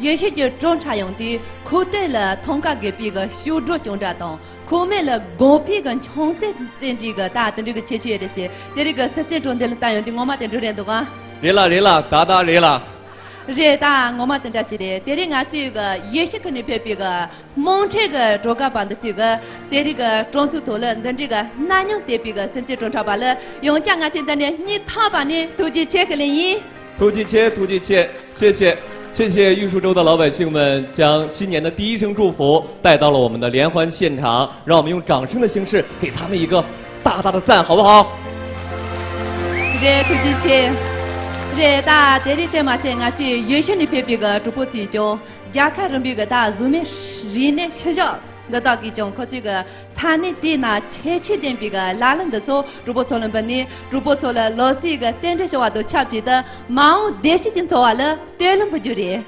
ཡེ་ཤུ་གྱི་ཀྲུང་ཁྲ་ཡོང་དུས་ཁོ་ཏོས་ལ་ཐང་ཀ་དགོས་པའི་གི་ཞུ་སྒྲོ་སྐྱོང་འདྲ་དང་ཁོ་མོས་ལ་དགོན་པའི་གི་ཆང་རྩེད་རྩེད་འདྲའི་གི་ད་དེ་འདྲའི་གི་ཁྱད་ཆོས་རེད་ཟེར། དེ་རིགས་གི་སི་ཙན་གྲོང་རྡལ་ལ་ད་ཡོང་དུས་ངོ་མ་དེ་འདྲ་རེད་འདུག་ག་རེད་ལ་རེད་ལ་ད་ད་རེད་ལ། རེད་ད་ངོ་མ་དེ་འདྲ་ཞིག་རེད། དེ་རིང་ང་ཚོའི་གི་ཡེ་ཤུ་གི་ནས་ཕེབས་པའི་གི་དམངས་ཁྲོད་ཀྱི་སྒྲོལ་དཀར་པ་འདི་ཚོས་ཀྱི་དེ་རིང་གི་སྤྲོ་ཚོགས་ཐོག་ལ་འདི་འདྲའི་གི་གནའ་ཉམས་དོད་པའི་གི་སེམས་ཚེ་སྒྲོལ་ཁྲ་པ་ལ་ཡང་བསྐྱར་ང་ཚོས་འདི་ནས་སྙིང་ཐག་པ་ནས་ཐུགས་རྗེ་ཆེ་ཞུ་ལེ་ཡིན། 突击切，突击切，谢谢，谢谢玉树州的老百姓们将新年的第一声祝福带到了我们的联欢现场，让我们用掌声的形式给他们一个大大的赞，好不好？ རེད་ཐུགས་རྗེ་ཆེ། རེད་ད་དེ་རིང་དེ་མ་ཚད་ང་ཚོས་ཡེ་ཤུ་ནས་ཕེབས་པའི་གི་གྲོགས་པོ་ཚོས་ཀྱང་རྒྱལ་ཁབ་རིམ་པའི་གི་ད་གཟུགས་མེད་རིག་གནས་ཤུལ་བཞག་འདི་དག་གིས་ཀྱང་ཁོ་ཚོའི་གི་ས་གནས་དེའི་ནང་ཁྱད་ཆོས་ལྡན་པའི་གི་ལ་ལུང་འདི་ཚོ་གྲོགས་པོ་ཚོ་ལ་འབུལ་ནས་གྲོགས་པོ་ཚོ་ལ་ལོ་གསར་གི་རྟེན་འབྲེལ་ཞུ་བ་དང་ཆབས་ཅིག་ཏུ་མ་འོངས་བདེ་སྐྱིད་ཀྱི་འཚོ་བ་ལ་བསྟོད་གླུ་འབུལ་རྒྱུ་རེད།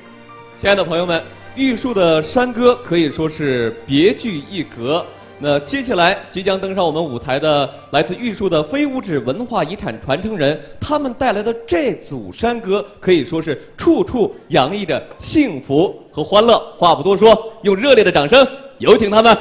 亲爱的朋友们，玉树的山歌可以说是别具一格。那接下来即将登上我们舞台的来自玉树的非物质文化遗产传承人，他们带来的这组山歌可以说是处处洋溢着幸福和欢乐。话不多说，用热烈的掌声有请他们。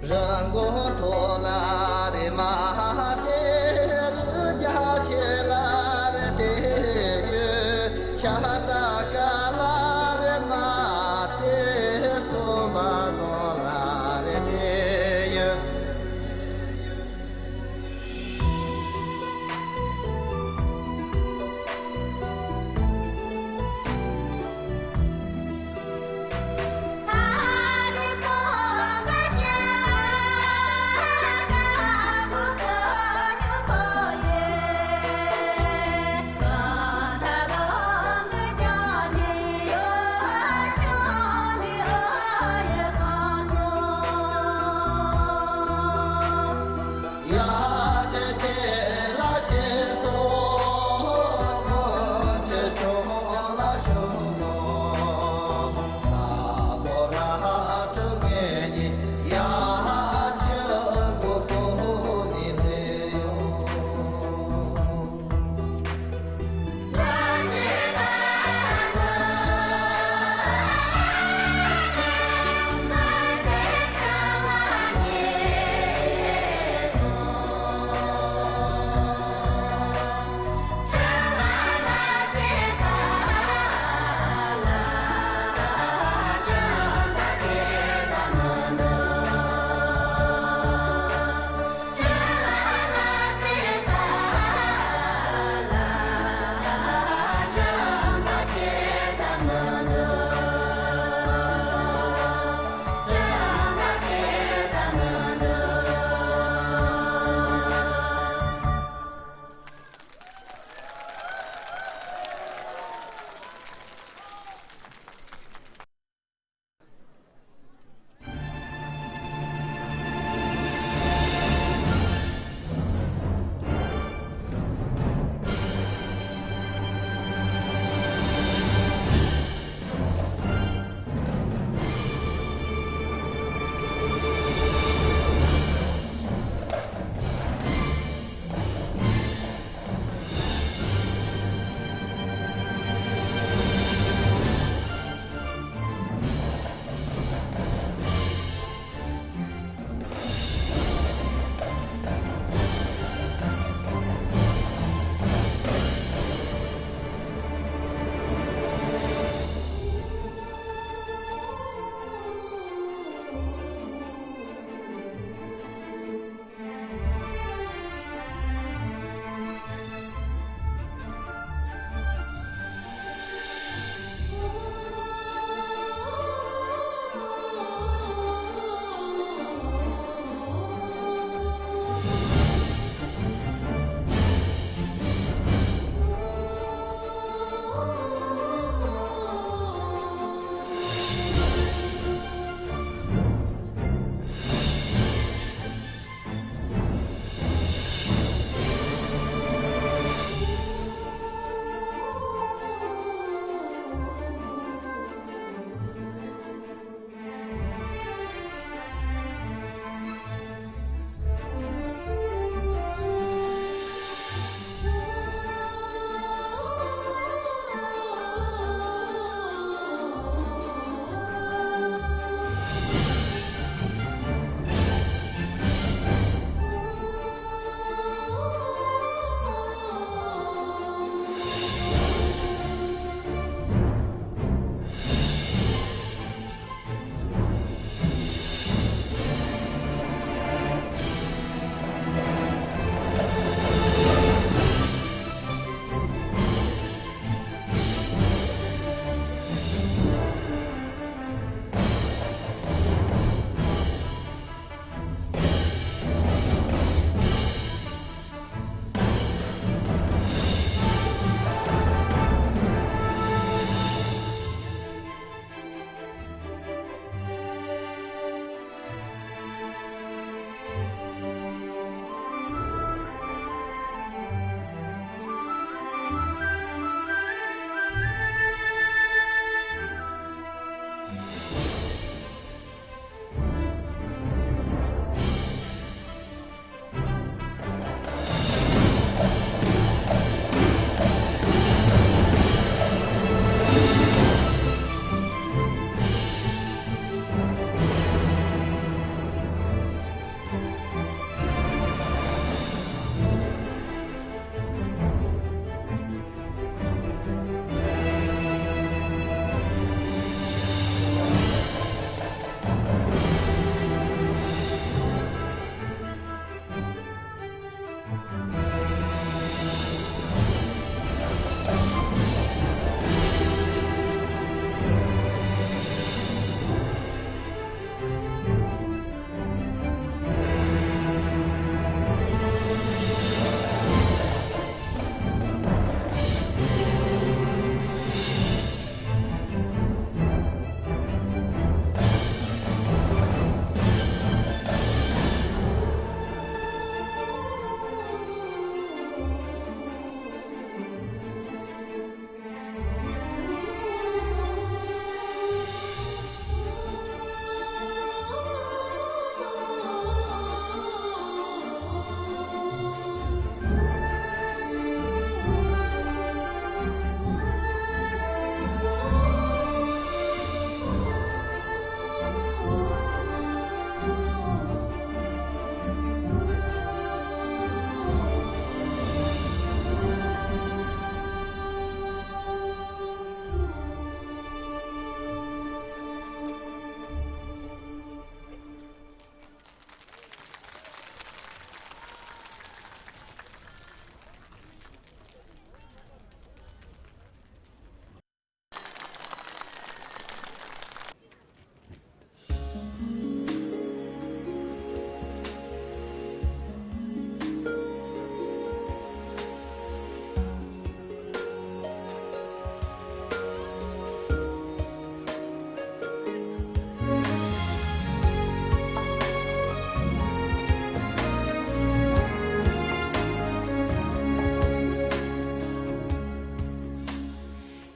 རི་མགོ་མཐོ་ལ་རེ་མ་དེ། རི་རྒྱ་ཆེ་ལ་རེ་དེ་ཡོད། ཤ་ཚ་ཀ་ལ་རེ་མ་དེ། སོམ་པ་རྫོང་ལ་རེ་དེ་ཡོད།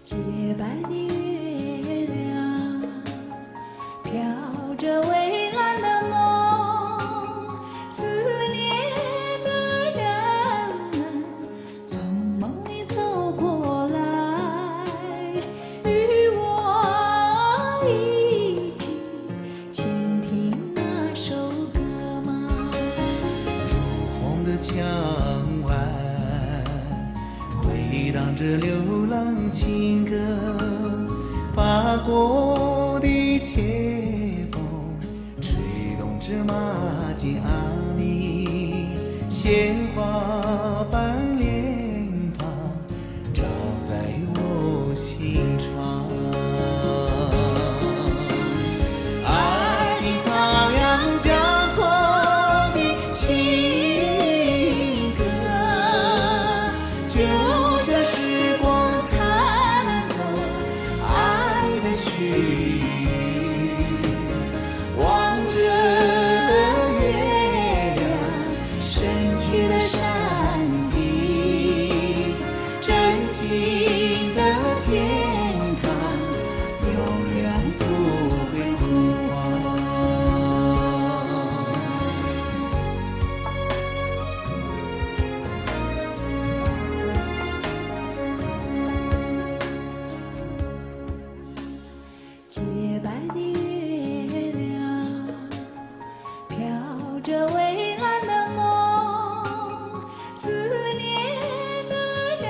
洁白的月亮，飘着蔚蓝的梦，思念的人们从梦里走过来，与我一起 倾听那首歌吗？朱红的墙外，回荡着流浪情歌，划过的街风，吹动着马季阿米，鲜花般脸庞， 照在我心窗。爱的苍凉交错的情歌，就像时光它们从爱的序幕，望着月亮升起的山顶， 真情的天堂，永远不会枯黄。洁白的月亮， 飘着蔚蓝的梦，思念的人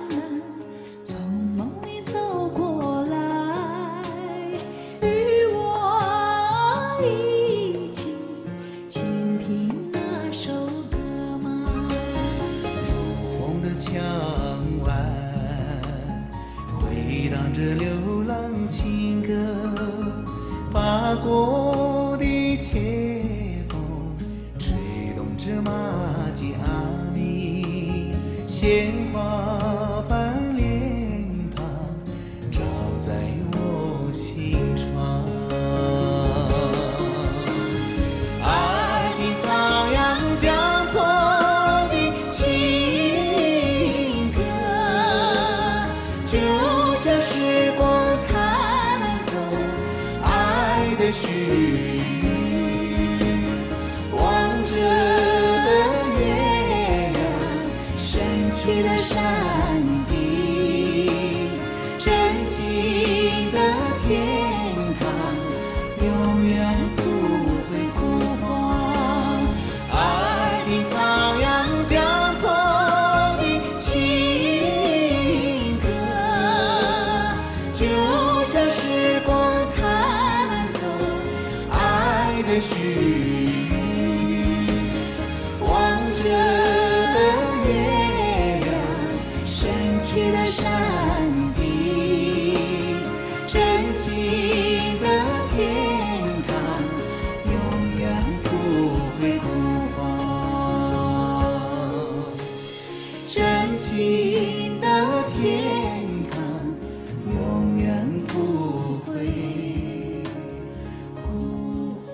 们从梦里走过来，与我一起倾听那首歌吗？朱红的墙外， 回荡着流浪情歌，划过的街风，吹动着马季阿米，鲜花般脸庞，照在我心窗。爱的苍凉交错的情歌， 就像时光它们从爱的序幕，望着月亮升起的山顶，真情的天堂，永远不会枯黄。 爱的苍凉交错的情歌，就像时光它们从爱的序幕，望着月亮升起的山顶， 真情的天堂永远不会枯黄，真情的天堂永远不会枯黄。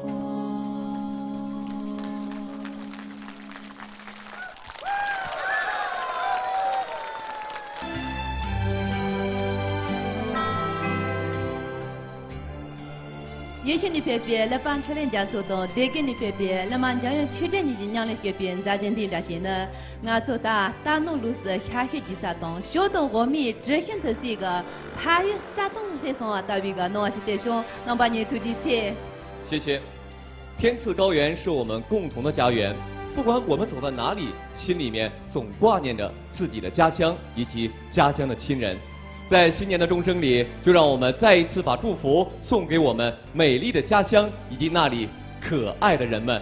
ཡེ་ཤུ་ནས་ཕེབས་པའི་བསླབ་པ་འཕྲིན་ལས་རྒྱ་མཚོ་དང་། སྡེ་དགེ་ནས་ཕེབས་པའི་བསླབ་མ་འཇམ་དབྱངས་ཆོས་སྒྲོན་གཉིས་ཀྱིས་མཉམ་ལས་བྱས་པའི་མཛའ་བརྩེ་འདི་འདྲ་ཞིག་ནི། ང་ཚོ་ད་རྟ་ནོར་ལུག་གསུམ་ཤ་ཤེད་ཀྱི་ས་དང་། ཞོ་དང་འོ་མའི་དྲི་ཞིམ་དུ་སྲིད་ཀྱི་ཕ་ཡུལ་རྩྭ་ཐང་སླེབས་སོང་བ་ལྟ་བུའི་གི་སྣང་བ་ཞིག་སྟེར་བྱུང་། རྣམ་པ་གཉིས་ཐུགས་རྗེ་ཆེ། 谢谢。 天赐高原是我们共同的家园，不管我们走到哪里，心里面总挂念着自己的家乡以及家乡的亲人。在新年的钟声里，就让我们再一次把祝福送给我们美丽的家乡以及那里可爱的人们。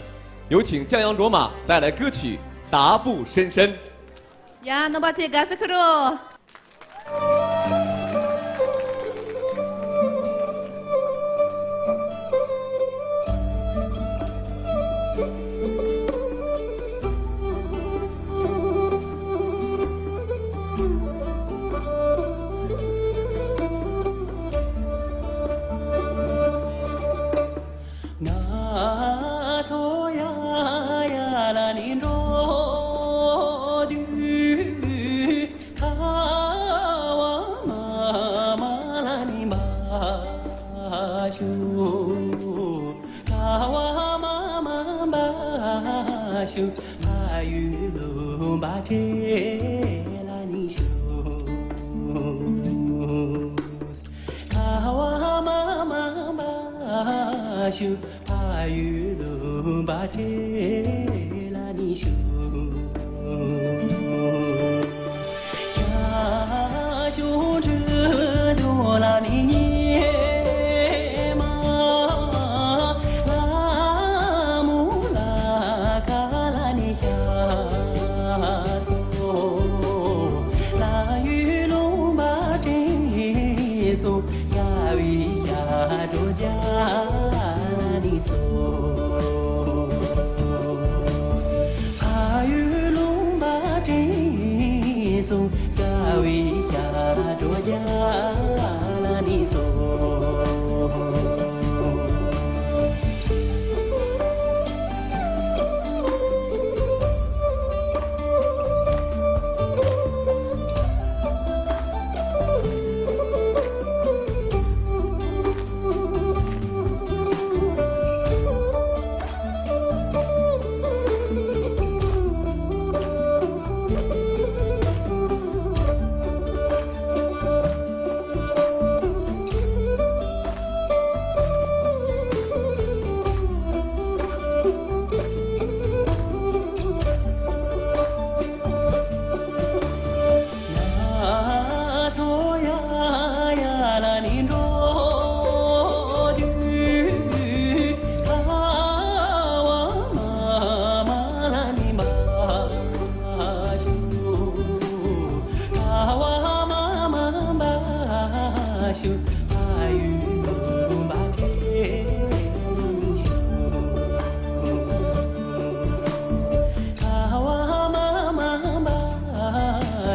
有请江洋卓玛带来歌曲《达布深深》。 ཡ། རྣམ་པ་ཚོས་དགའ་བསུ་ཁུར་རོགས། ཞུ། ཁ་བ་མ་མ་འབའ་ཞུ། ཕ་ཡུལ་ལུང་པ་བྲེ་ལ་ནི་ཞུ། ཁ་བ་མ་མ་འབའ་ཞུ། ཕ་ཡུལ་ལུང་པ་བྲེ་ལ་ནི་ཞུ། ཞང་ཞུང་ཁྲི་དུ་ལ་ནི་ཉི་མ། ལ་མོ་ལ་ཁ་ལ་ནི་ཞག་སོ། ལ་ཡུལ་ལུང་པ་དྲན་སོང་། རྒྱལ་བའི་ཞག་སྒྲོག་རྒྱ་ལ་ནི་སོ། ཕ་ཡུལ་ལུང་པ་དྲན་སོང་། རྒྱལ་བའི་ཞག་སྒྲོག་རྒྱ་ལ་ནི་སོ།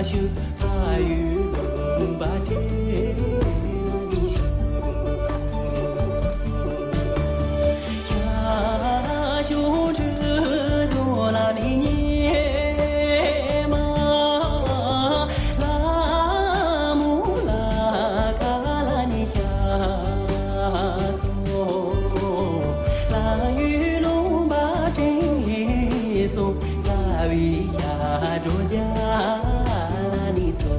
ཞུ། ཕ་ཡུལ་ལུང་པ་བྲེ་ལ་ནི་ཞུ། ཞང་ཞུང་ཁྲི་དུ་ལ་ནི་ཉི་མ། ལ་མོ་ལ་ཁ་ལ་ནི་ཞག་སོ། ལ་ཡུལ་ལུང་པ་དྲན་སོང་། རྒྱལ་བའི་ཞག་སྒྲོག་རྒྱ་ལ་ནི་སོ།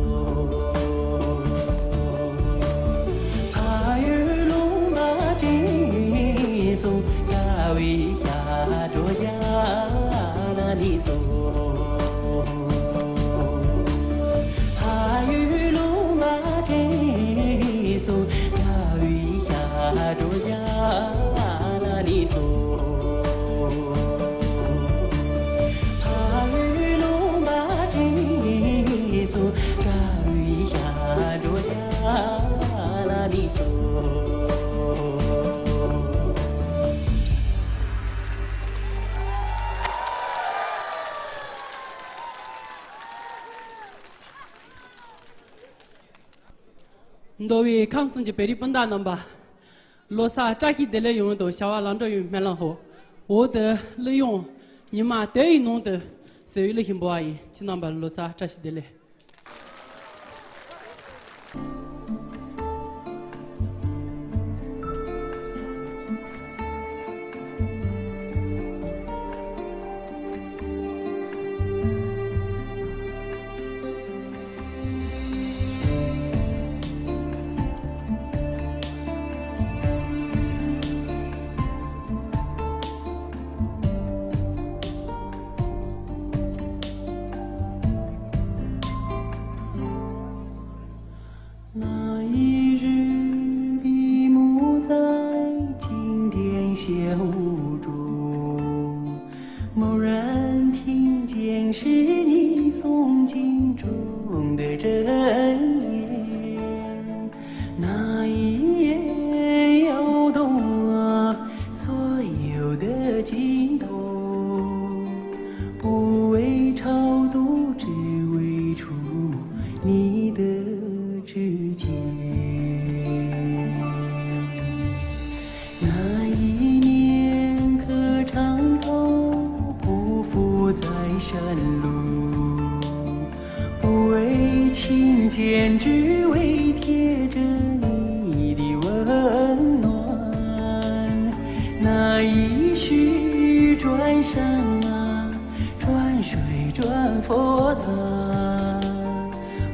ཕ་ཡུལ་ལུང་པ་དྲན་སོང་། རྒྱལ་བའི་ཞག་སྒྲོག་རྒྱ་ལ་ནི་སོ། ཕ་ཡུལ་ལུང་པ་དྲན་སོང་། རྒྱལ་བའི་ཞག་སྒྲོག་རྒྱ་ལ་ནི་སོ། ཕ་ཡུལ་ལུང་པ་དྲན་སོང་། རྒྱལ་བའི་ཞག་སྒྲོག་རྒྱ་ལ་ནི་སོ། མདོ་དབུས་ཁམས་གསུམ་གྱི་བོད་རིགས་སྤུན་ཟླ་རྣམ་པ། ལོ་གསར་བཀྲ་ཤིས་བདེ་ལེགས་ཡོང་དང་བྱ་བ་ལམ་འགྲོ་ཡོང་སྨོན་ལམ་ཧོ། འོག་ཏུ་གླུ་དབྱངས་ཉི་མ་དེ་ཡི་ནང་དུ་བཟོས་པའི་གླུ་ཞིག་འབུལ་བ་ཡིན། ཁྱེད་རྣམ་པ་ལོ་གསར་བཀྲ་ཤིས་བདེ་ལེགས།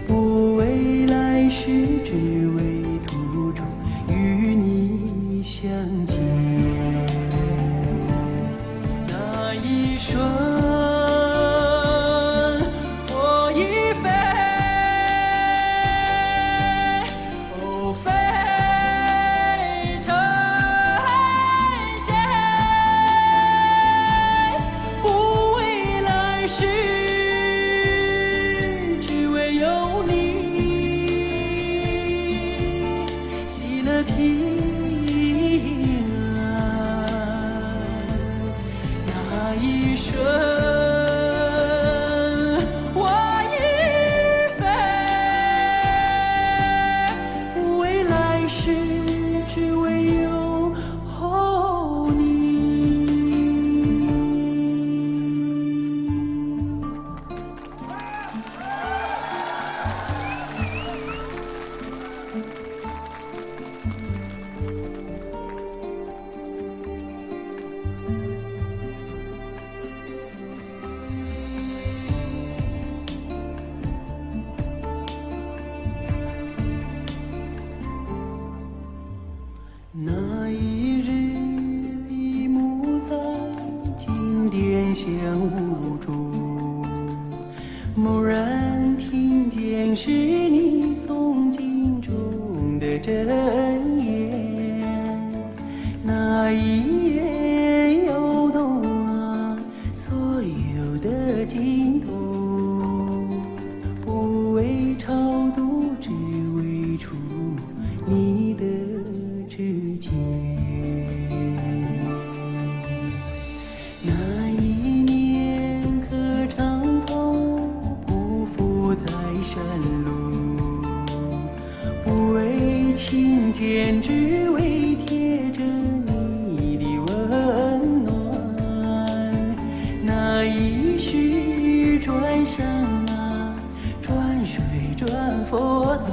不为来世，只为途中与你相见。那一瞬，过一飞，哦，飞。 成仙，不为来世，只为有你，喜乐平安。那一瞬，我已飞。 不为来世，只为有你。 那一日，闭目在金殿香雾中，蓦然听见是你诵经中的真言。那一言摇动了 所有的经筒，不为超度，只为触摸你的指尖。那一年，磕长头，匍匐在山路， 不为觐见，只为贴着你的温暖。那一世，转山啊，转水，转佛塔，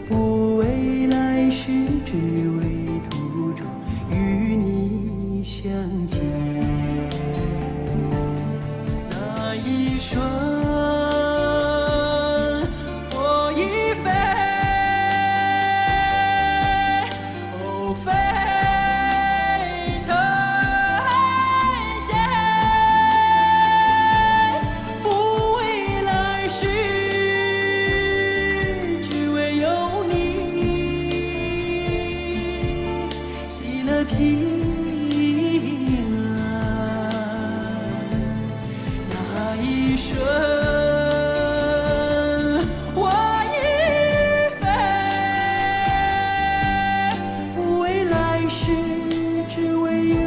不为来世，只为途中 与你相见。那一瞬，我已飞，哦，飞成仙，不为来世，只为有你。 喜乐平安。那一瞬，我已飞，不为来世，只为有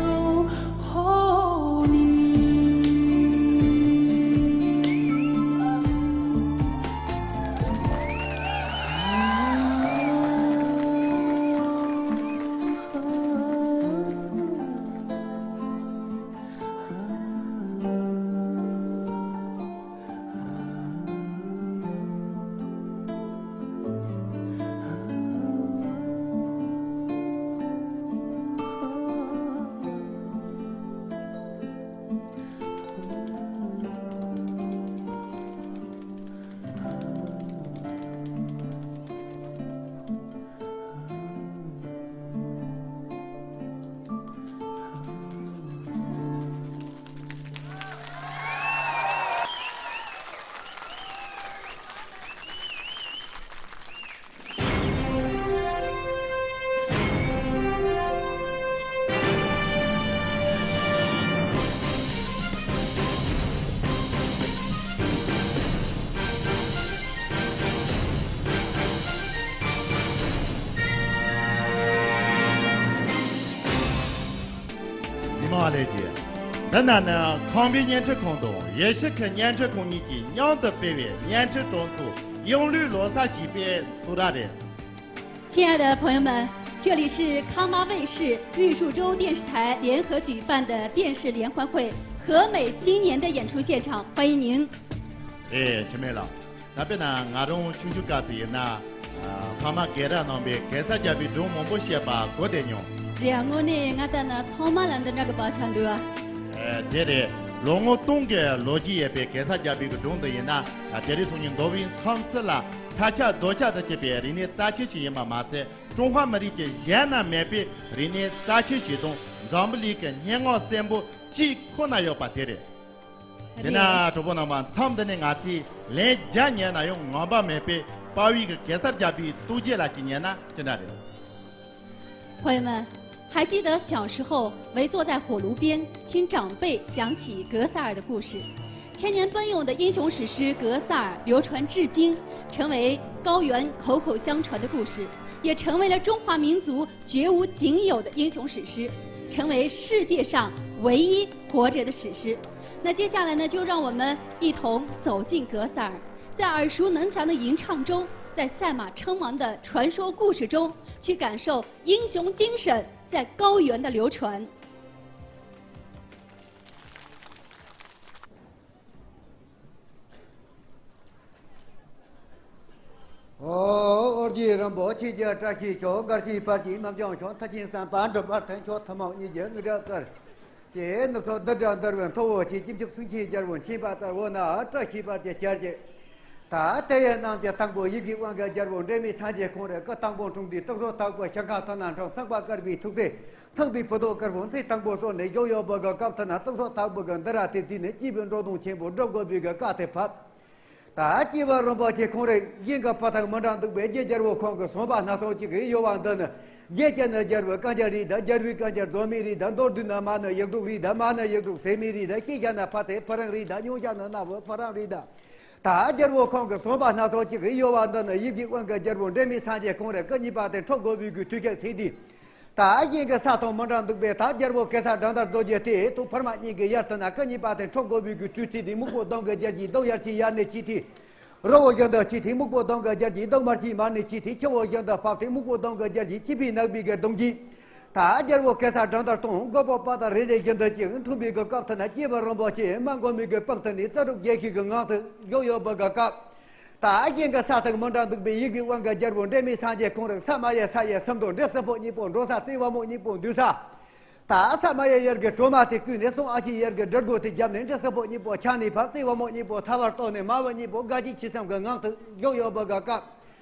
你。 མ་ལས་ཀྱི། འདི་ན་ནི་ཁང་པའི་བརྙན་འཕྲིན་ཁང་དང་ཡེ་ཤུ་ཁའི་བརྙན་འཕྲིན་ཁང་གཉིས་ཀྱིས་མཉམ་དུ་སྤེལ་བའི་བརྙན་འཕྲིན་གྲོང་ཚོ་གཡུང་ལུས་ལོ་གསར་ཞེས་པའི་ཚོགས་ར་རེད། 亲爱的朋友们，这里是康巴卫视玉树州电视台联合举办的电视联欢会和美新年的演出现场，欢迎您。 ཨེ། འཆི་མེད་ལགས། ད་དཔེར་ན་ང་རང་ཆུང་ཆུང་སྐབས་སུ་ཡིན་ན། ཨ། ཕ་མ་རྒན་རབས་རྣམ་པས་གེ་སར་རྒྱལ་པོའི་སྒྲུང་མང་པོ་བཤད་པ་གོ་བསྡད་མྱོང་། རེད། དངོས་གནས་ང་ལྟ་ན་ཚང་མ་ལ་འདི་འདྲ་གི་བག་ཆགས་འདུག་ཨ། ཨེ། དེ་རེད། ལོ་ངོ་སྟོང་གི་ལོ་རྒྱུས་ཡོད་པའི་གེ་སར་རྒྱལ་པོའི་གི་སྒྲུང་འདི་ཡིན་ན། དེ་རིང་སང་ཉིན་མདོ་དབུས་ཁམས་གསུམ་ལ་ས་ཆ་རྡོ་ཆག་ཏུ་སྐྱེས་པའི་རིག་གནས་རྩ་ཆེ་ཞིག་ཡིན་པ་མ་ཟད། ཀྲུང་ཧྭ་མི་རིགས་ཀྱི་གཞན་ན་མེད་པའི་རིག་གནས་རྩ་ཆེ་ཞིག་དང་། འཛམ་བུ་གླིང་གི་སྙན་ངག་གསོན་པོ་གཅིག་ཁོ་ན་ཡོད་པ་དེ་རེད། དེས་ན་གྲོགས་པོ་རྣམ་པ། མཚམས་འདི་ནས་ང་ཚོས་ལན་བརྒྱ་ཉན་ན་ཡང་ངོམས་པ་མེད་པའི་དཔའ་བོའི་གི་གེ་སར་རྒྱལ་པོའི་ཐུགས་རྗེ་ལ་གཅིག་ཉན་ན་ཅི་འདྲ་རེད། 朋友们，还记得小时候围坐在火炉边听长辈讲起格萨尔的故事？千年奔涌的英雄史诗《格萨尔》流传至今，成为高原口口相传的故事，也成为了中华民族绝无仅有的英雄史诗，成为世界上唯一活着的史诗。那接下来呢，就让我们一同走进格萨尔，在耳熟能详的吟唱中，在赛马称王的传说故事中，去感受英雄精神在高原的流传。 ཨོ། ཨོ་རྒྱལ་རིན་པོ་ཆེ་རྒྱལ་བཀྲ་ཤིས་ཤོག། མགར་ཆེན་བར་གྱི་རྣམ་བྱང་ཤོག། མཐར་ཕྱིན་བསམ་པ་འགྲུབ་པར་ཐལ། མཆོག་ཐུན་མོང་གཉིས་ཀྱི་དངོས་གྲུབ་སྩོལ། ཀྱེ་ནུབ་ཕྱོགས་འདི་འདྲ་འདུལ་བའི་མཐུ་བོ་ཆེ། གཅིག་མཆོག་སེང་ཆེན་རྒྱལ་པོ་མཁྱེན་པ་ལྟ་བུ་ན། བཀྲ་ཤིས་པར་གྱི་ཆར་གྱིས། ད་དེ་ཡི་ནང་གི་དང་པོ་ཡི་གེ་དབང་གི་རྒྱལ་པོ་འབྲལ་མེད་སངས་རྒྱས་ཁོང་རེ། སྐུ་དང་པོ་འཁྲུངས་དུས་སྟག་ཚང་དྭགས་པོ་ཞིང་ཁམས་ཐོག་ན་འཁྲུངས། ཚངས་པ་དཀར་པོའི་ཐུགས་སྲས་ཚངས་པའི་བུ་ཐོག་དཀར་པོ་མཚན་དང་པོ་གསོལ་ནས་བཞུགས་ཡོད་པ་གི་སྐབས་ཐོག་ན། སྟག་ཚང་དྭགས་པོ་གི་འདི་ར་དེ་དུས་ནས་སྐྱེས་བུ་འགྲོ་དོན་ཆེན་པོ་སྒྲུབ་དགོས་པའི་གི་བཀའ་དེ་ཕབ། ད་སྐྱེས་བུ་རིན་པོ་ཆེ་ཁོང་རེ་གཞན་གྱི་ཕ་དང་མི་འདྲ་འདུག་པའི་རྗེ་རྒྱལ་པོ་ཁོང་གི་གསུངས་པ་སྣ་ཚོགས་ཅིག་གི་ཡོད་པ་འདི་ནི། རྗེ་བཙུན་ནི་རྒྱལ་པོའི་བཀའ་རྒྱ་རེད་ད། རྒྱལ་པོའི་བཀའ་རྒྱ་རྫོགས་མེད་རེད་ད། མདོར་བསྡུས་ན་མ་ནི་ཡིག་དྲུག་རེད་ད། མ་ནི་ཡིག་དྲུག་ཟད་མེད་རེད་ད། ཤེས་བྱ་ནི་ཕ་དེ་ཕུ་རིང་རེད་ད། མྱོང་བྱ་ནི་རྣ་བོ་ཕུ་རིང་རེད་ད། ད་རྒྱལ་པོ་ཁོང་གི་གསུངས་པ་སྣ་ཚོགས་ཅིག་གི་ཡོད་པ་འདི་ནི། ཡི་གེ་དབང་གི་རྒྱལ་པོ་འབྲལ་མེད་སངས་རྒྱས་ཁོང་རེ་སྐུ་གཉིས་པ་དེ་འཁྲུངས་དགོས་པའི་གི་དུས་སྐབས་ཚེ་འདི། ད་གཞན་གྱི་ས་དང་མི་འདྲ་འདུག་པས། ད་རྒྱལ་པོ་གེ་སར་སྦྲང་དར་རྡོ་རྗེ་དེ་ཐུགས་ཕུར་མ་གཉིས་ཀྱི་ཡར་དུ་ན་སྐུ་གཉིས་པ་དེ་འཁྲུངས་དགོས་པའི་གི་དུས་ཚེ་འདི། སྨུག་པོ་གདོང་གི་རྒྱལ་གྱིས་གདོང་ཡར་གྱི་ཡར་ནས་ཕྱེ་སྟེ། རི་བོ་བཞིན་དུ་ཕྱེ་སྟེ། སྨུག་པོ་གདོང་གི་རྒྱལ་གྱིས་གདོང་མར་གྱི་མར་ནས་ཕྱེ་སྟེ། ཆུ་བོ་བཞིན་དུ་ཕབ་སྟེ། སྨུག་པོ་གདོང་གི་རྒྱལ་གྱིས་ཆུ་བོའི་ནགས་པའི་གི་གདོང་གིས། ད་རྒྱལ་པོ་གེ་སར་སྦྲང་དར་དང་མགོན་པོ་དཔལ་དར་རེ་རེ་བཞིན་དུ་ཅིག་འཁྲུངས་པའི་གི་སྐབས་ཐོག་ན། སྐྱེས་བུ་རིན་པོ་ཆེ་མ་མགོན་མེད་གི་དཔང་དུ་ནས་རྩ་དྲུག་རྒྱལ་ཤུལ་གི་ངང་དུ་བཞུགས་ཡོད་པ་གི་སྐབས། ད་གཞན་གྱི་ས་དང་མི་འདྲ་འདུག་པའི་ཡི་གེ་དབང་གི་རྒྱལ་པོ་འབྲལ་མེད་སངས་རྒྱས་ཁོང་རེ་ས་མ་ཡ་ས་ཡ་གསུམ་དུ་འབྲི། སྲིན་པོ་གཉིས་པོ་འགྲོ་ས། རྩེ་བ་མོ་གཉིས་པོ་འདུས་ས། ད་ས་མ་ཡ་ཡར་གྱི་གྲོ་མ་དེ་བརྐོས་ནས་སོང་། ཨ་ཆེ་ཡར་གྱི་སྦྲུལ་མགོ་དེ་བརྒྱབ་ནས་འབྲི། སྲིན་པོ་གཉིས་པོ་ཆག་ནས་ཕར། རྩེ་བ་མོ་གཉིས་པོ་ཐལ་བར་གཏོར་ནས། མ་བུ་གཉིས་པོ་དགའ་སྐྱིད་ཆོས་གསུམ་གྱི་ངང་དུ་བཞུགས་ཡོད་པ་གི་སྐབས།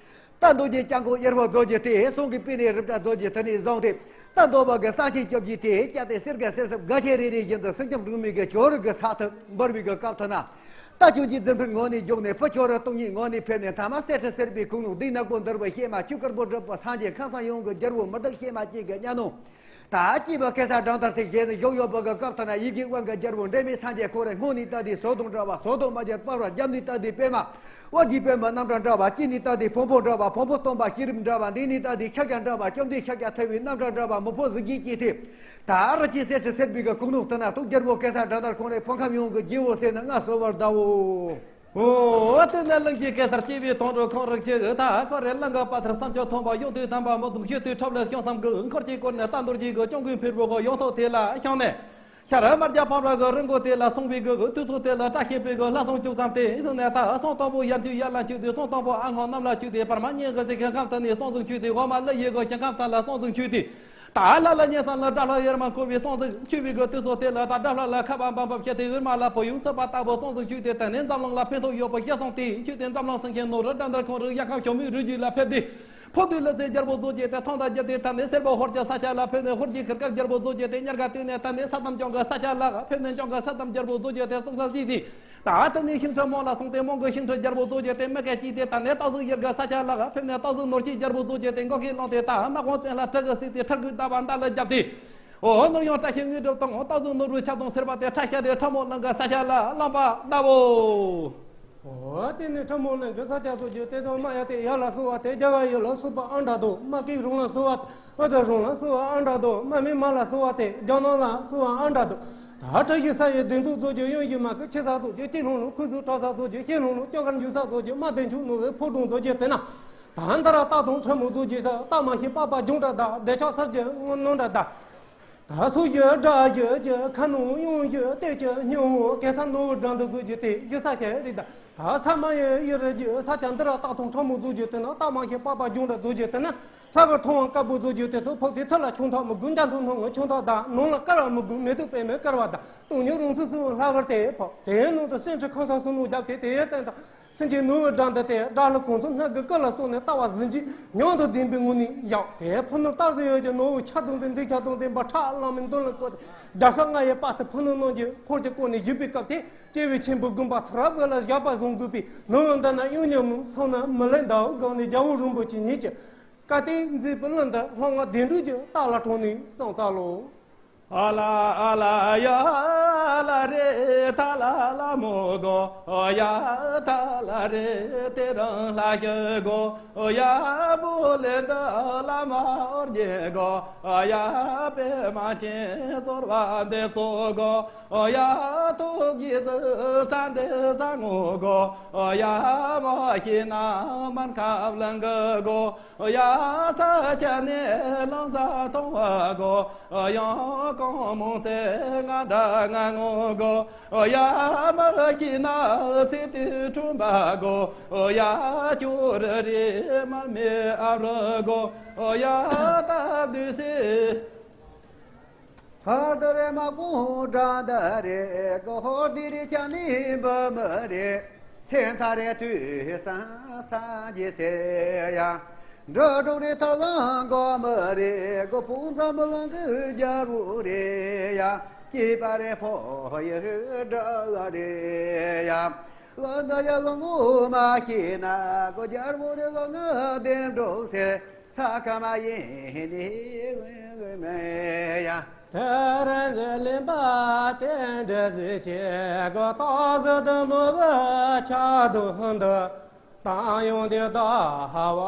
རྟ་འདོ་གྱི་སྤྱང་ཀོ་གཡུ་བོ་རྡོ་རྗེ་དེ་སོང་གི་པི་ནས་རི་བཀྲ་རྡོ་རྗེ་དེ་ནས་བཟུང་སྟེ། རྟ་འདོ་བ་གི་ས་ཆེན་བཅོ་བརྒྱད་དེ་བཅད་དེ་གསེར་གྱི་གསེར་སྲིབ་སྒ་ཆེན་རེ་རེ་བཞིན་དུ་སེང་ལྕམ་སྒྲོལ་མའི་གི་ཅོག་རི་གི་ས་ཐོག་འབར་བའི་གི་སྐབས་ཐོག་ན། རྟ་ཁྱོ་གའི་རྫུ་འཕྲུལ་ངོས་ནས་མགྱོགས་ནས། ཕུ་ཁྱོ་རི་སྟོང་ཉིད་ངོས་ནས་ཕེབས་ནས། ཐ་མ་གསེར་ཁྲི་སེར་པོའི་ཁུང་ལུང་། ལྡེ་ནག་པོ་འདུལ་བའི་གཤེད་མ། ཆོས་དཀར་པོ་སྒྲུབ་པ་སངས་རྒྱས། ཁམས་གསུམ་ཡོངས་ཀྱི་རྒྱལ་པོ་མི་རྟག་གཤེད་མ་གཅིག་གི་གཉའ་གནོན། ད་སྐྱེས་བུ་གེ་སར་སྦྲང་དར་དེ་བཞེས་ནས་བཞུགས་ཡོད་པ་གི་སྐབས་ཐོག་ན། ཡི་གེ་དབང་གི་རྒྱལ་པོ་འབྲལ་མེད་སངས་རྒྱས་ཁོང་རེ། སྔོན་ནས་ལྟ་དུས་ཟོ་དང་འདྲ་བ། ཟོ་དང་མ་གྱུར་པ་ར། རྒྱབ་ནས་ལྟ་དུས་པད་མ། དབུ་རྒྱན་པད་མ་རྣམ་གྲངས་འདྲ་བ། དཀྱིལ་ནས་ལྟ་དུས་བོང་བུ་འདྲ་བ། བོང་བུ་སྟོན་པ་ཤེས་རབ་འདྲ་བ། མདུན་ནས་ལྟ་དུས་ཤཱཀྱ་འདྲ་བ། བཅོམ་ལྡན་ཤཱཀྱ་ཐུབ་པའི་རྣམ་གྲངས་འདྲ་བ། མི་ཕོ་གཟུགས་ཅན་སྐྱེས་ཏེ། ད་རི་ཆེན་གསེར་ཁྲི་སེར་པོའི་གི་ཁུང་ལུང་དེ་ན་ཐུག། རྒྱལ་པོ་གེ་སར་སྦྲང་དར་ཁོང་རེ་ཕོ་ཁམས་ཡོངས་ཀྱི་རྗེ་བོ་ཟེར་ནས་མངའ་གསོལ་བར་གདའོ། ཨོ། དེ་ནས་གླིང་གི་གེ་སར་སྐྱེས་པའི་དོན་དུ་ཁོང་རིགས་ཀྱི་ད་ཁོ་རེ་གླིང་གི་དཔའ་རྟུལ་བསམ་སྤྱོད་ཐོན་པ། ཡོངས་འདུས་དམ་པ་མི་གདུང་ཤེས་ཚུལ་ཁྲབ་ལ་ཤོང་བསམ་གི་འཁོར་གྱི་བསྐོར་ནས། རྟ་འདོར་གྱི་གི་སྐྱོང་མགོན་ཕེར་པོ་གི་ཡོངས་ཐོག་དེ་ལ་བཤམས་ནས། ཤར་དམར་རྒྱ་ཕམ་ར་གི་རི་མགོ་དེ་ལ་སོང་བའི་གི་དུས་ཚོད་དེ་ལ་བཀྲ་ཤིས་པའི་གི་ལྷ་སྲུང་བཅུ་ཙམ་དེ་བཟུང་ནས། ད་སྲུང་དང་པོ་ཡར་འཁྱུད་ཡར་ལ་འཁྱུད་དེ། སྲུང་དང་པོ་ཨ་སྔོན་གནམ་ལ་འཁྱུད་དེ། བར་མ་གཉིས་གི་དེ་ཁྱེད་ཁམས་ཐང་ནས་སྲུང་ཟིང་འཁྱུད་དེ། འོག་མ་ཀླུ་ཡི་གི་ཁྱེད་ཁམས་ཐང་ལ་སྲུང་ཟིང་འཁྱུད་དེ། ད་ལ་ལ་ཉེ་སང་ལ་དགྲ་ལྷ་ཡར་མ་འཁོར་བའི་སྲུང་ཟིང་འཁྱུད་པའི་གི་དུས་ཚོད་དེ་ལ། ད་དགྲ་ལྷ་ལ་ཁ་བ་འབམ་འབམ་བྱས་ཏེ། འོག་མ་ལ་བུ་ཡུམ་ཚུགས་པ་ལྟ་བུ་སྲུང་ཟིང་འཁྱུད་དེ། དེ་ནས་འཛམ་གླིང་ལ་ཕན་ཐོགས་ཡོད་པ་ཤ་སོང་དེ་འཁྱུད་དེ། འཛམ་གླིང་སེང་ཆེན་ནོར་བུ་དགྲ་འདུལ་ཁོང་རིགས་ཡར་ཁམས་ཞང་མོའི་རུས་རྒྱུད་ལ་ཕེབས་ཏེ། ཕོ་བདུད་ཀླུ་བཙན་རྒྱལ་པོ་རྫོགས་བྱས་ཏེ། ཐང་དང་རྒྱབ་སྟེ་ད་ནས་སེར་པོ་ཧོར་གྱི་ས་ཆ་ལ་ཕེབས་ནས། ཧོར་གྱི་ཁིར་ཀ་རྒྱལ་པོ་རྫོགས་བྱས་ཏེ། གཉེར་ཁ་བཏོན་ནས་ད་ནས་ས་དམ་ལྗོངས་ཀྱི་ས་ཆ་ལ་ཕེབས་ནས། ལྗོངས་ཀྱི་ས་དམ་རྒྱལ་པོ་རྫོགས་བྱས་ཏེ་སྲོང་བཙན་སྲིད་དེ། ད་ད་ནས་ཤིང་ཁྲི་མོན་ལ་སོང་སྟེ། མོན་གྱི་ཤིང་ཁྲི་རྒྱལ་པོ་རྫོགས་བྱས་ཏེ། མི་སྐད་ཅིག་དེ་ད་ནས་སྟག་གཟིག་ཡུལ་གྱི་ས་ཆ་ལ་ཕེབས་ནས། སྟག་གཟིག་ནོར་གྱི་རྒྱལ་པོ་རྫོགས་བྱས་ཏེ། མགོ་སྐེ་བླངས་ཏེ་ད་དམག་དཔུང་བཙན་ལ་ཁྲག་གིས་བཏབ་པ་སྲིད་དེ། ཁྲག་གིས་བཏབ་པ་མདའ་ལ་བརྒྱབ་སྟེ། ཨོ། ནོར་གཡང་བཀྲ་ཤིས་དངོས་གྲུབ་དང་སྟག་གཟིག་ནོར་བུའི་ཆབ་དང་ཟེར་བ་དེ་ཁྲ་ཤ་རེ་ཁྲ་མོ་གླིང་གི་ས་ཆ་ལ་བླངས་པ་ལྟ་བུ། ཨོ། དེ་ནས་ཁྲ་མོ་གླིང་གི་ས་ཆ་ཚོ་རྒྱུ་དེ་དང་མ་ཡ་དེ་ཡ་ལ་སོ་བ་དེ་རྒྱ་གར་ཡུལ་ལ་སོགས་པ་ཨ་འདྲ་དོ། མ་སྐྱེས་རུང་ལ་སོ་བ་ཨ་དང་རུང་ལ་སོ་བ་ཨ་འདྲ་དོ། མ་མི་མ་ལ་སོ་བ་དེ་རྒྱ་ནག་ལ་སོ་བ་ཨ་འདྲ་དོ། ད་ཁྲ་ཡི་ས་ཡི་སྡིངས་ཐོག་ཚོ་རྒྱུ་ཡོན་གྱི་མ་ཁུ་ཆེ་ས་ཚོ་རྒྱུ་སྐྱེས་ལུང་ལུང་ཁུ་ཚོ་གྲགས་ས་ཚོ་རྒྱུ་ཤེས་ལུང་ལུང་སྐྱོ་གར་འཇུ་ས་ཚོ་རྒྱུ་མ་དེ་ཆུ་ནུ་བའི་ཕོ་སྒྲུང་ཚོ་རྒྱུ་དེ་ན། ད་འདི་ར་སྟག་དང་ཁྲ་མོ་ཚོ་རྒྱུ་ས་སྟག་མ་ཤི་པགས་པ་རྒྱུང་འདྲ་ད་བདེ་ཆགས་སར་གྱི་ནོ་འདྲ་ད། ད་སོ་ཡི་དགྲ་ཡི་གི་ཁ་ནང་གཡུང་གི་གཏད་ཀྱི་སྙིང་བོ་གེ་སར་ནོར་བུ་འགྲམ་དུ་བཟོ་རྒྱུ་དེ་ཡི་ས་ཁྱེར་རི་དང་། ད་ས་མ་ཡི་ཡི་རི་རྒྱུ་ས་ཆ་འདི་ར་སྟག་དང་ཁྲ་མོ་བཟོ་རྒྱུ་དེ་ན་སྟག་མ་ཁྱེར་པགས་པ་རྒྱུང་འདྲ་བཟོ་རྒྱུ་དེ་ན། ལྷ་གར་མཐོང་བ་དཀར་པོ་བཟོ་རྒྱུ་དེ་ཚོ་ཕོག་དེ་ཚོ་ལ་ཆུང་ཐག་མི་དགོས། འཇའ་ཚོན་སྣང་ངོ་ཆུང་ཐག་དང་། ནང་ལ་དཀར་བ་མི་དགོས། མེ་ཏོག་པད་མའི་དཀར་བ་དང་། སྟོང་ཉིད་རང་ཚུལ་གསུམ་ལྷ་གར་དེ་ཕོག་དེའི་ནང་དུ་སེང་ཁྲི་ཁང་བཟང་གསུམ་ལུགས་རྒྱབ་སྟེ། དེའི་སྟེང་དུ་སེང་ཆེན་ནོར་བུ་འགྲམ་དུ་དེ། དགྲ་ལྷ་གོང་གསུམ་སྣ་དགུ་སྐུ་ལ་སོགས་ནས། ལྟ་བ་གཟི་བརྗིད་མྱང་དུ་ལྡན་པའི་ངོ་ནས་བཞག་དེ་ཕུ་ནུ་སྟག་གཟིག་ཡོད་ཀྱི་ནོར་བུ་ཆག་དུང་དེ་མཛེས་ཆག་དུང་དེ་འབར་ཁྲག་ལང་མའི་མདུང་ལ་བཀོད་དེ། རྒྱལ་ཁབ་ལྔ་ཡི་དཔའ་རྟུལ་ཕུ་ནུ་རྣམས་ཀྱི་འཁོར་གྱིས་བསྐོར་ནས་བཞུགས་པའི་སྐབས་དེ། སྐྱེ་བོ་ཆེན་པོ་དགོན་པ་ཚུ་རབ་དགུ་ལ་བཞག་པ་བཟུང་དགོས་པས། ནོར་བུ་འདི་ན་གཡུང་གཉིས་མོ་སོང་ན་མི་ལེགས་འདའོ་དགོངས་ནས། རྒྱལ་བོ་རིན་པོ་ཆེ་ཉིད་ཀྱི་བཀའ་དེ་མཛད་པའི་ལམ་འདི་ལྷ་དབང་བདེ་འགྲོ་གི་རྟ་ལ་དྲངས་ནས་གསུངས་ཚར་ལོ། ཨ་ལ་ཨ་ལ་ཡ་ལ་རེ་ད་ལ་ལ་མོ་གོ། ཡ་ད་ལ་རེ་དེ་རང་ལྷ་ཞི་གོ། ཡ་བུ་ལེ་འདི་ལ་མ་འོར་རྒྱལ་གོ། ཡ་པད་མ་ཆེན་ཚོར་བ་འདེབས་སོ་གོ། ཡ་ཐུགས་ཀྱི་ཟུ་ས་འདི་ས་ངོ་གོ། ཡ་མ་ཤི་ན་མན་ཁབ་ལང་གི་གོ། ཡ་ས་ཆ་ནས་ལང་ས་མཐོང་བ་གོ། ཡང་གང་མོང་སེ་ང་འདྲ་ང་ངོ་གོ། ཡ་མ་ཤི་ན་ཚེ་དུས་འཁྲུངས་པ་གོ། ཡ་ཅོ་རི་རི་མ་མེ་ཨ་རི་གོ། ཡ་ད་དུས་སེ། ཧར་ད་རེ་མ་ཀུ་དྲ་ད་རེ་གོ། ཧོ་དི་རི་ཆ་ནི་བ་མ་རེ། ཚེ་ཐ་རེ་དུས་སང་སང་ཇི་སེ་ཡ། འགྲོ་འགྲོ་རེ་ཐ་ལང་གོ་མ་རེ་གོ། ཕུང་ཙམ་ལང་གི་རྒྱལ་བོ་རེ་ཡ། སྐྱེས་པ་རེ་ཕོ་ཡི་དགྲ་རེ་ཡ། ལ་ད་ཡ་ལ་ངོ་མ་ཤེས་ན་གོ། རྒྱལ་བོ་རེ་ལ་ང་བདེ་འགྲོ་ཟེར། ས་ཁ་མ་ཡིན་ནི་ཡ། དེ་རིང་གི་གླེན་པ་དེ་འདྲ་ཟིག་བྱེད་དགོས། སྟག་གཟིག་དང་ནོར་བུ་ཆག་དུང་འདི། ད་ཡོང་དེ་ད་ཧ་བ་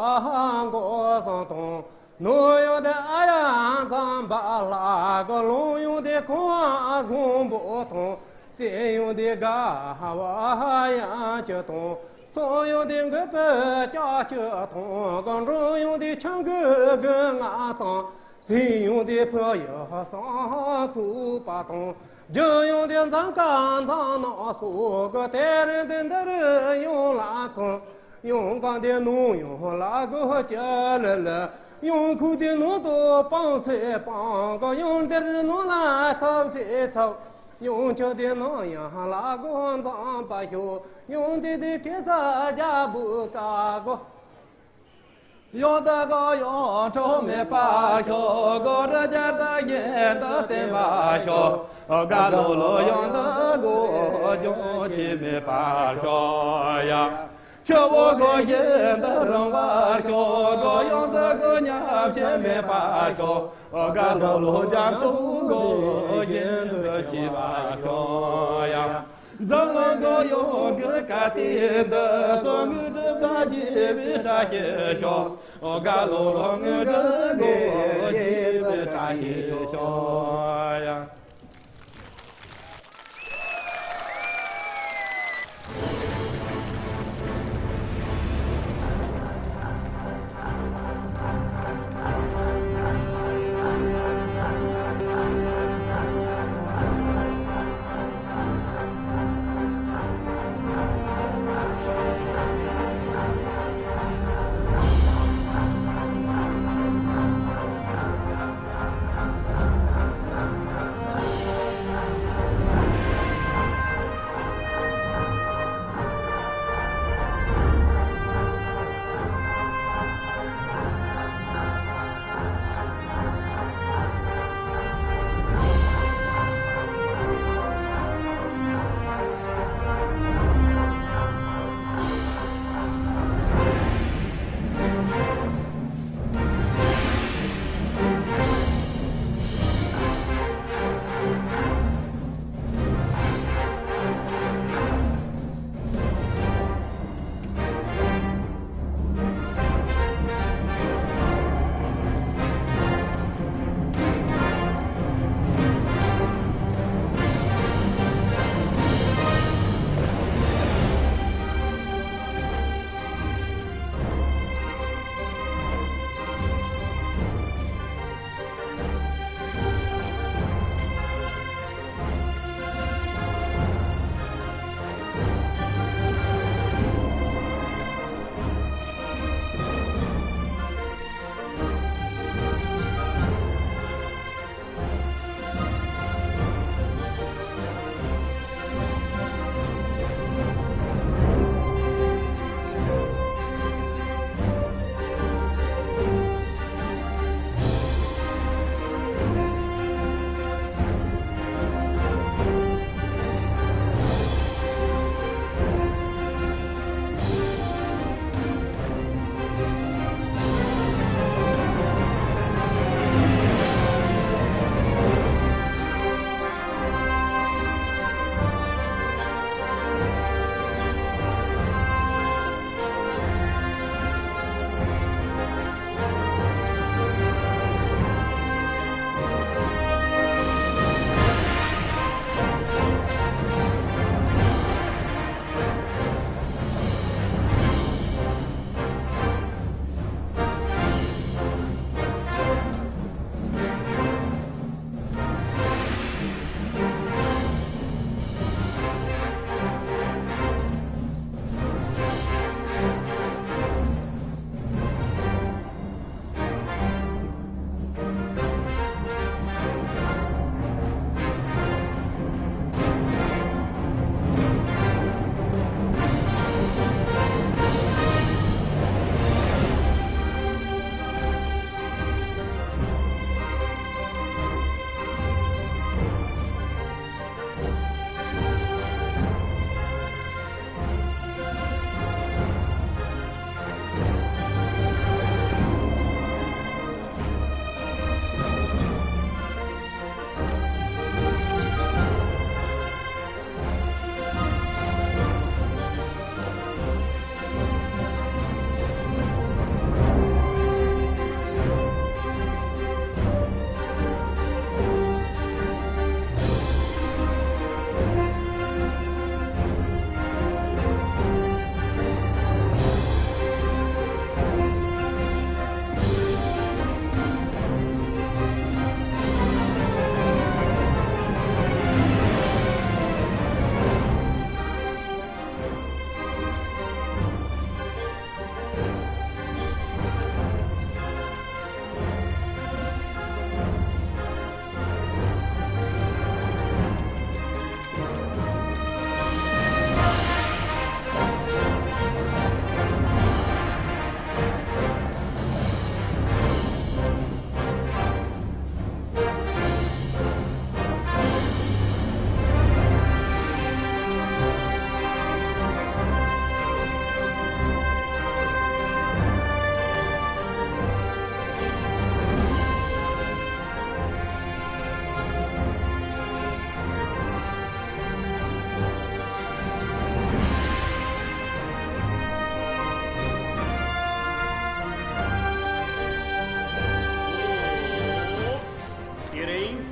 མགོ་སང་དང་། ནོར་ཡོང་དེ་ཨ་ཡ་འཛམ་བག་ལ་གོ། ལོང་ཡོང་དེ་ཁོང་བཟང་པོ་དང་། སྲས་ཡོང་དེ་དགའ་བ་ཡང་ཅི་དང་། ཚོང་ཡོང་དེ་མགུལ་པོ་ལྕགས་ཀྱུ་དང་། གང་འགྲོ་ཡོང་དེ་ཆང་གི་གི་ང་ཚང་། ཟིན་ཡོང་དེ་ཕུ་ཡི་སང་ཚུགས་པ་དང་། རྒྱུ་ཡོང་དེ་འཛམ་དཀར་འཛམ་ནག་སོགས་ཀྱི། དེ་རིང་དེ་འདི་རུ་ཡོང་ལ་ཚང་། ཡོང་གང་དེ་ནོར་ཡོང་ལ་གོ་ཅི་ལི་ལི། ཡོང་ཁུག་དེ་ནོར་དུ་སྤང་སེ་སྤང་གོ། ཡོང་དེ་རུ་ནོར་ལ་ཚབ་སེ་ཚབ། ཡོང་ཆོག་དེ་ནོར་ཡང་ལ་གོ་འཛམ་པ་ཤོག་ཡོང་དེ་དེ་གེ་སར་རྒྱལ་པོ་ཀ་གོ། ཡོང་ད་གོ་ཡོང་ཁྲོ་མེད་པ་ཤོག་གོ། རི་རྒྱལ་ད་གཞན་དུ་བརྟན་པ་ཤོག་དགའ་ལོ་ལོ་ཡོང་ད་གོ་ཡོང་ཆེ་མེད་པ་ཤོག་ཡ། ཆུ་བོ་གོ་གཞན་དུ་རིང་བ་ཤོག་གོ། ཡོང་ད་གོ་ཉམས་ཆེ་མེད་པ་ཤོག་དགའ་ལོ་ལོ་རྒྱ་མཚོ་གོ་གཞན་དུ་ཆེ་བ་ཤོག་ཡ། འཛམ་གླིང་གོ་ཡོང་གི་ཀ་ཏི་འདི་ཚོ་ངུ་འདི་ད་རྒྱས་པའི་བཀྲ་ཤིས་ཤོག་དགའ་ལོ་ལོ་ངུ་འདི་གོ་རྒྱས་པའི་བཀྲ་ཤིས་ཤོག་ཡ།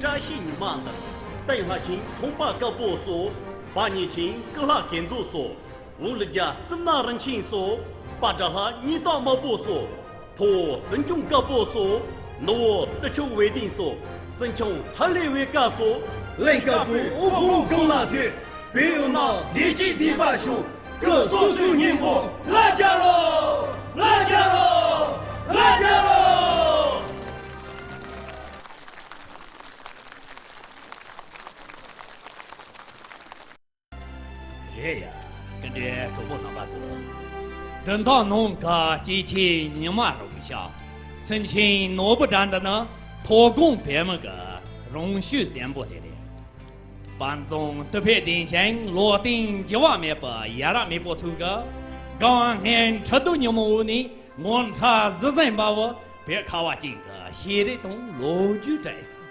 བཀྲ་ཤིས་ཉི་མ་འདི། བསྟན་ལྷ་ཆེན་ཚོང་པ་དཀར་པོ་སོགས། པ་ཉེ་ཆེན་ཀུ་ལྷ་རྒྱལ་མཚོ་སོགས། འུ་ལུ་རྒྱ་རྩིབ་ན་རིན་ཆེན་སོགས། པ་དགྲ་ལྷ་ཉི་ཟླ་དམར་པོ་སོགས། ཕོ་བོ་བདུད་འཇོམས་དཀར་པོ་སོགས། ནུ་བོ་ཏི་ཕྲུག་བེ་ལྡན་སོགས། སྲིན་ཆུང་ཐ་ལེ་བེ་ཀ་སོགས། གླིང་དཀར་པོའི་དབུ་དཔུང་དགུང་ལ་ཐེབས། བོད་ཡུལ་ན་བདེ་སྐྱིད་ལྡན་པ་ཤོག་སྐུ་སོ་སོའི་སྙིང་པོ་ལ་རྒྱལ་ལོ། ལ་རྒྱལ་ལོ། ལ་རྒྱལ་ལོ། རེད་ཡ། སྤྱི་འཐུས་གྲོགས་པོ་རྣམ་པ་ཚོ། དྲིལ་མདོ་ནང་གི་སྐྱེས་ཆེན་ཉི་མ་རིན་པོ་ཆེ། སེང་ཆེན་ནོར་བུ་སྒྲ་འདི་ནི་མཐོ་སྒང་བོད་མི་གི་རང་ཤུལ་གསོན་པོ་དེ་རེད། དཔལ་འཛོམས་ཏི་ཕུ་ལྡན་ཞིང་ལོ་རྟིང་འགྱུར་བ་མེད་པའི་ཡ་རབས་མེས་པོ་ཚོ་གི་སྒང་སྔོན་ཁྲི་གདུགས་ཉིན་མོ་འོག་ནས་ངོ་མཚར་གཟི་བརྗིད་འབར་བའི་བོད་ཁ་བ་ཅན་གྱི་ཤེས་རིག་དང་ལོ་རྒྱུས་བྲིས་སོང་།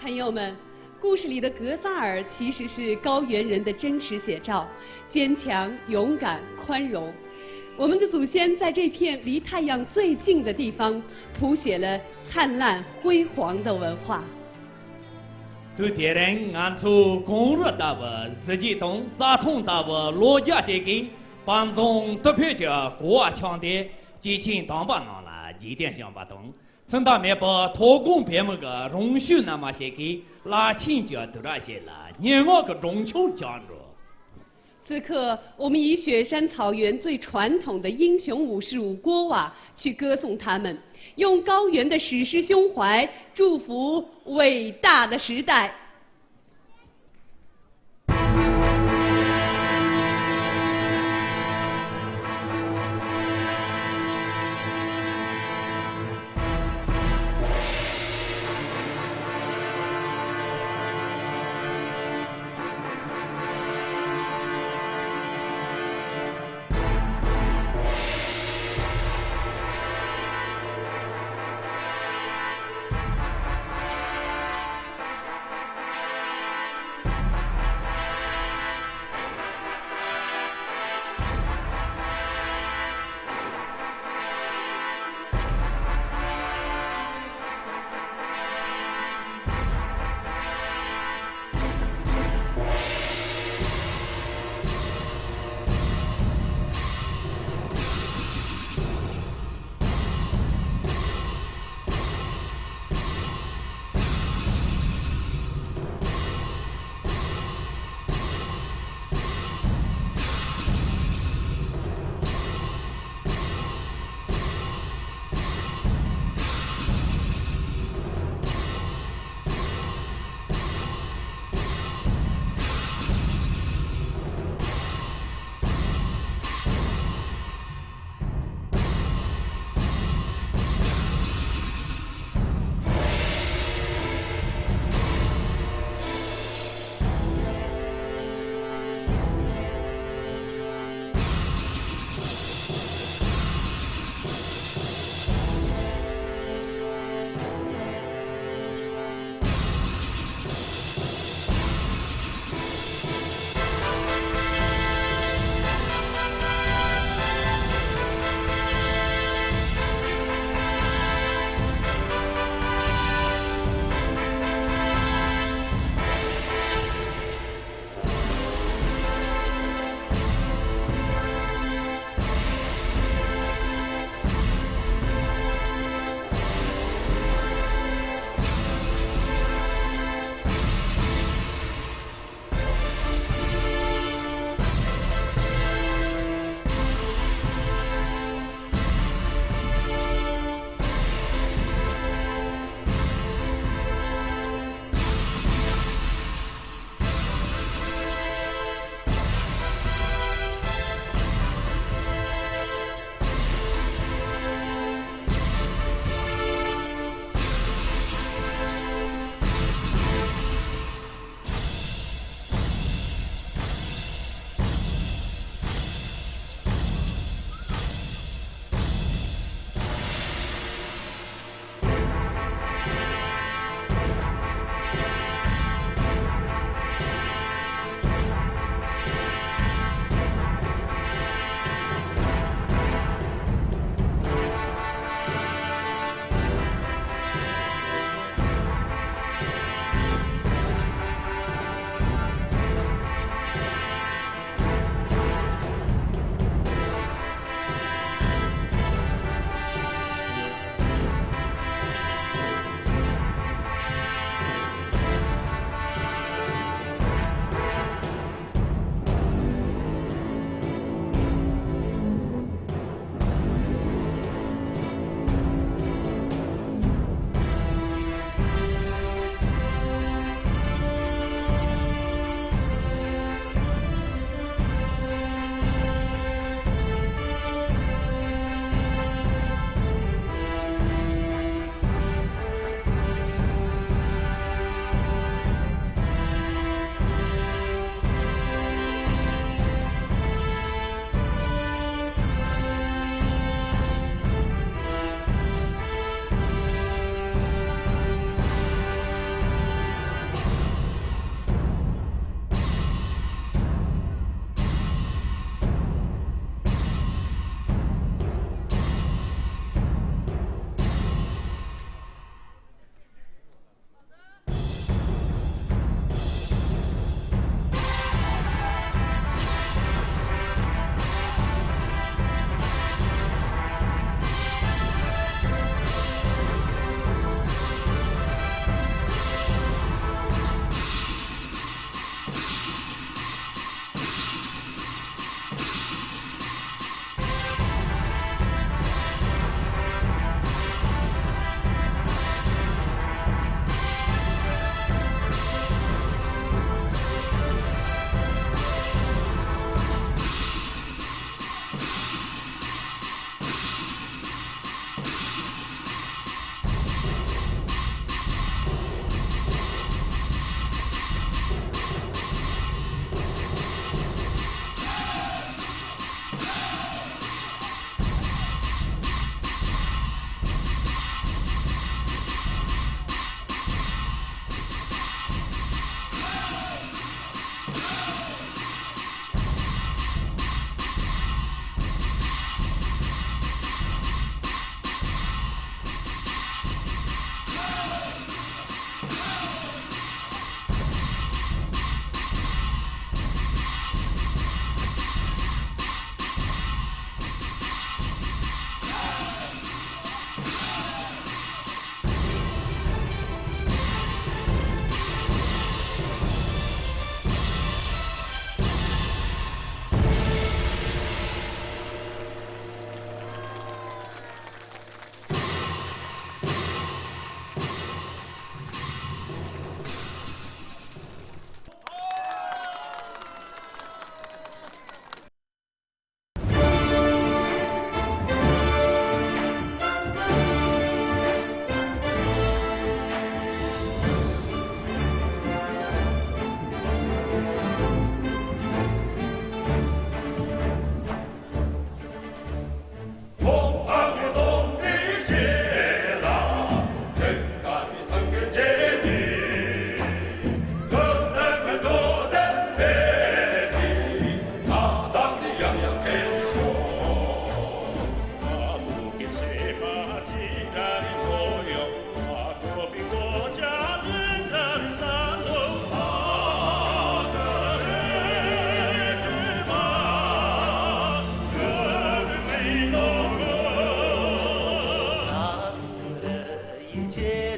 朋友们，故事里的格萨尔其实是高原人的真实写照，坚强、勇敢、宽容。我们的祖先在这片离太阳最近的地方谱写了灿烂辉煌的文化。 དུས་དེ་རིང་ང་ཚོས་གངས་རི་ལྟ་བུའི་གཟི་བརྗིད་དང་རྩྭ་ཐང་ལྟ་བུའི་ལོ་རྒྱུས་བཅས་ཀྱིས་དཔལ་འཛོམས་ཏི་ཕུ་གྱི་གོ་བ་འཆང་སྟེ་སྐྱེས་ཆེན་དམ་པ་རྣམས་ལ་རྗེས་དྲན་བྱིན་པ་དང་། ཚུན་ད་མེད་པའི་མཐོ་སྒང་བོད་མི་གི་རང་ཤུལ་རྣམ་པ་ཞིག་གིས་རླབས་ཆེན་གྱི་དུས་རབས་ཤིག་ལ་སྙན་ངག་གི་སྒྲོམ་ཆུང་བརྒྱབ་འགྲོ། 此刻，我们以雪山草原最传统的英雄武士吴郭瓦去歌颂他们，用高原的史诗胸怀祝福伟大的时代。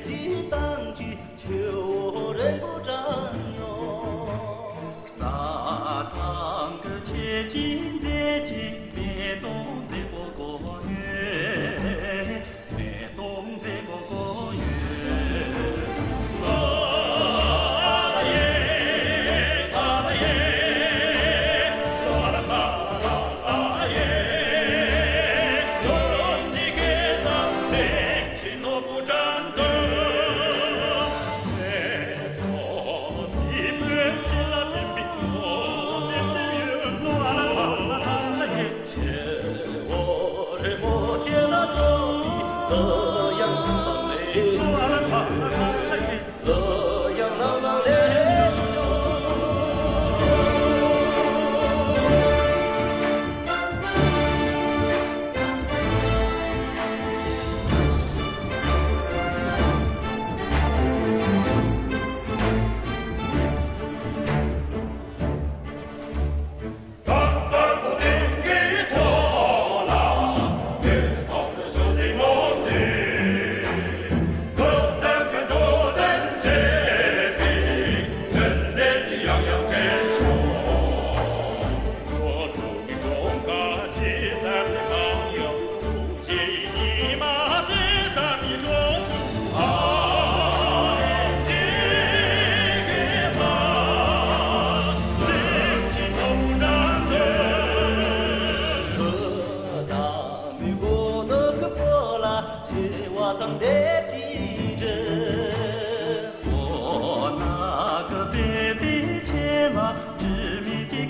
ཅི་དང་ཅི་ཆུ་བོ་རིན་པོ་བཀྲ་ཡོད། རྩྭ་ཐང་གི་ཁྱེད་ཀྱིས་མཛེས་ཀྱི་མེ་ཏོག་མཛེས་པོ་གོན་ཡོད། མེ་ཏོག་མཛེས་པོ་གོན་ཡོད། ཨ་ལ་ཡེ། ཨ་ལ་ཡེ། ཨ་ལ་ཡེ།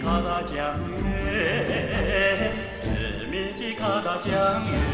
ཁ་བརྡ་ཅང་ཡོད། དྲི་མེད་ཀྱི་ཁ་བརྡ་ཅང་ཡོད།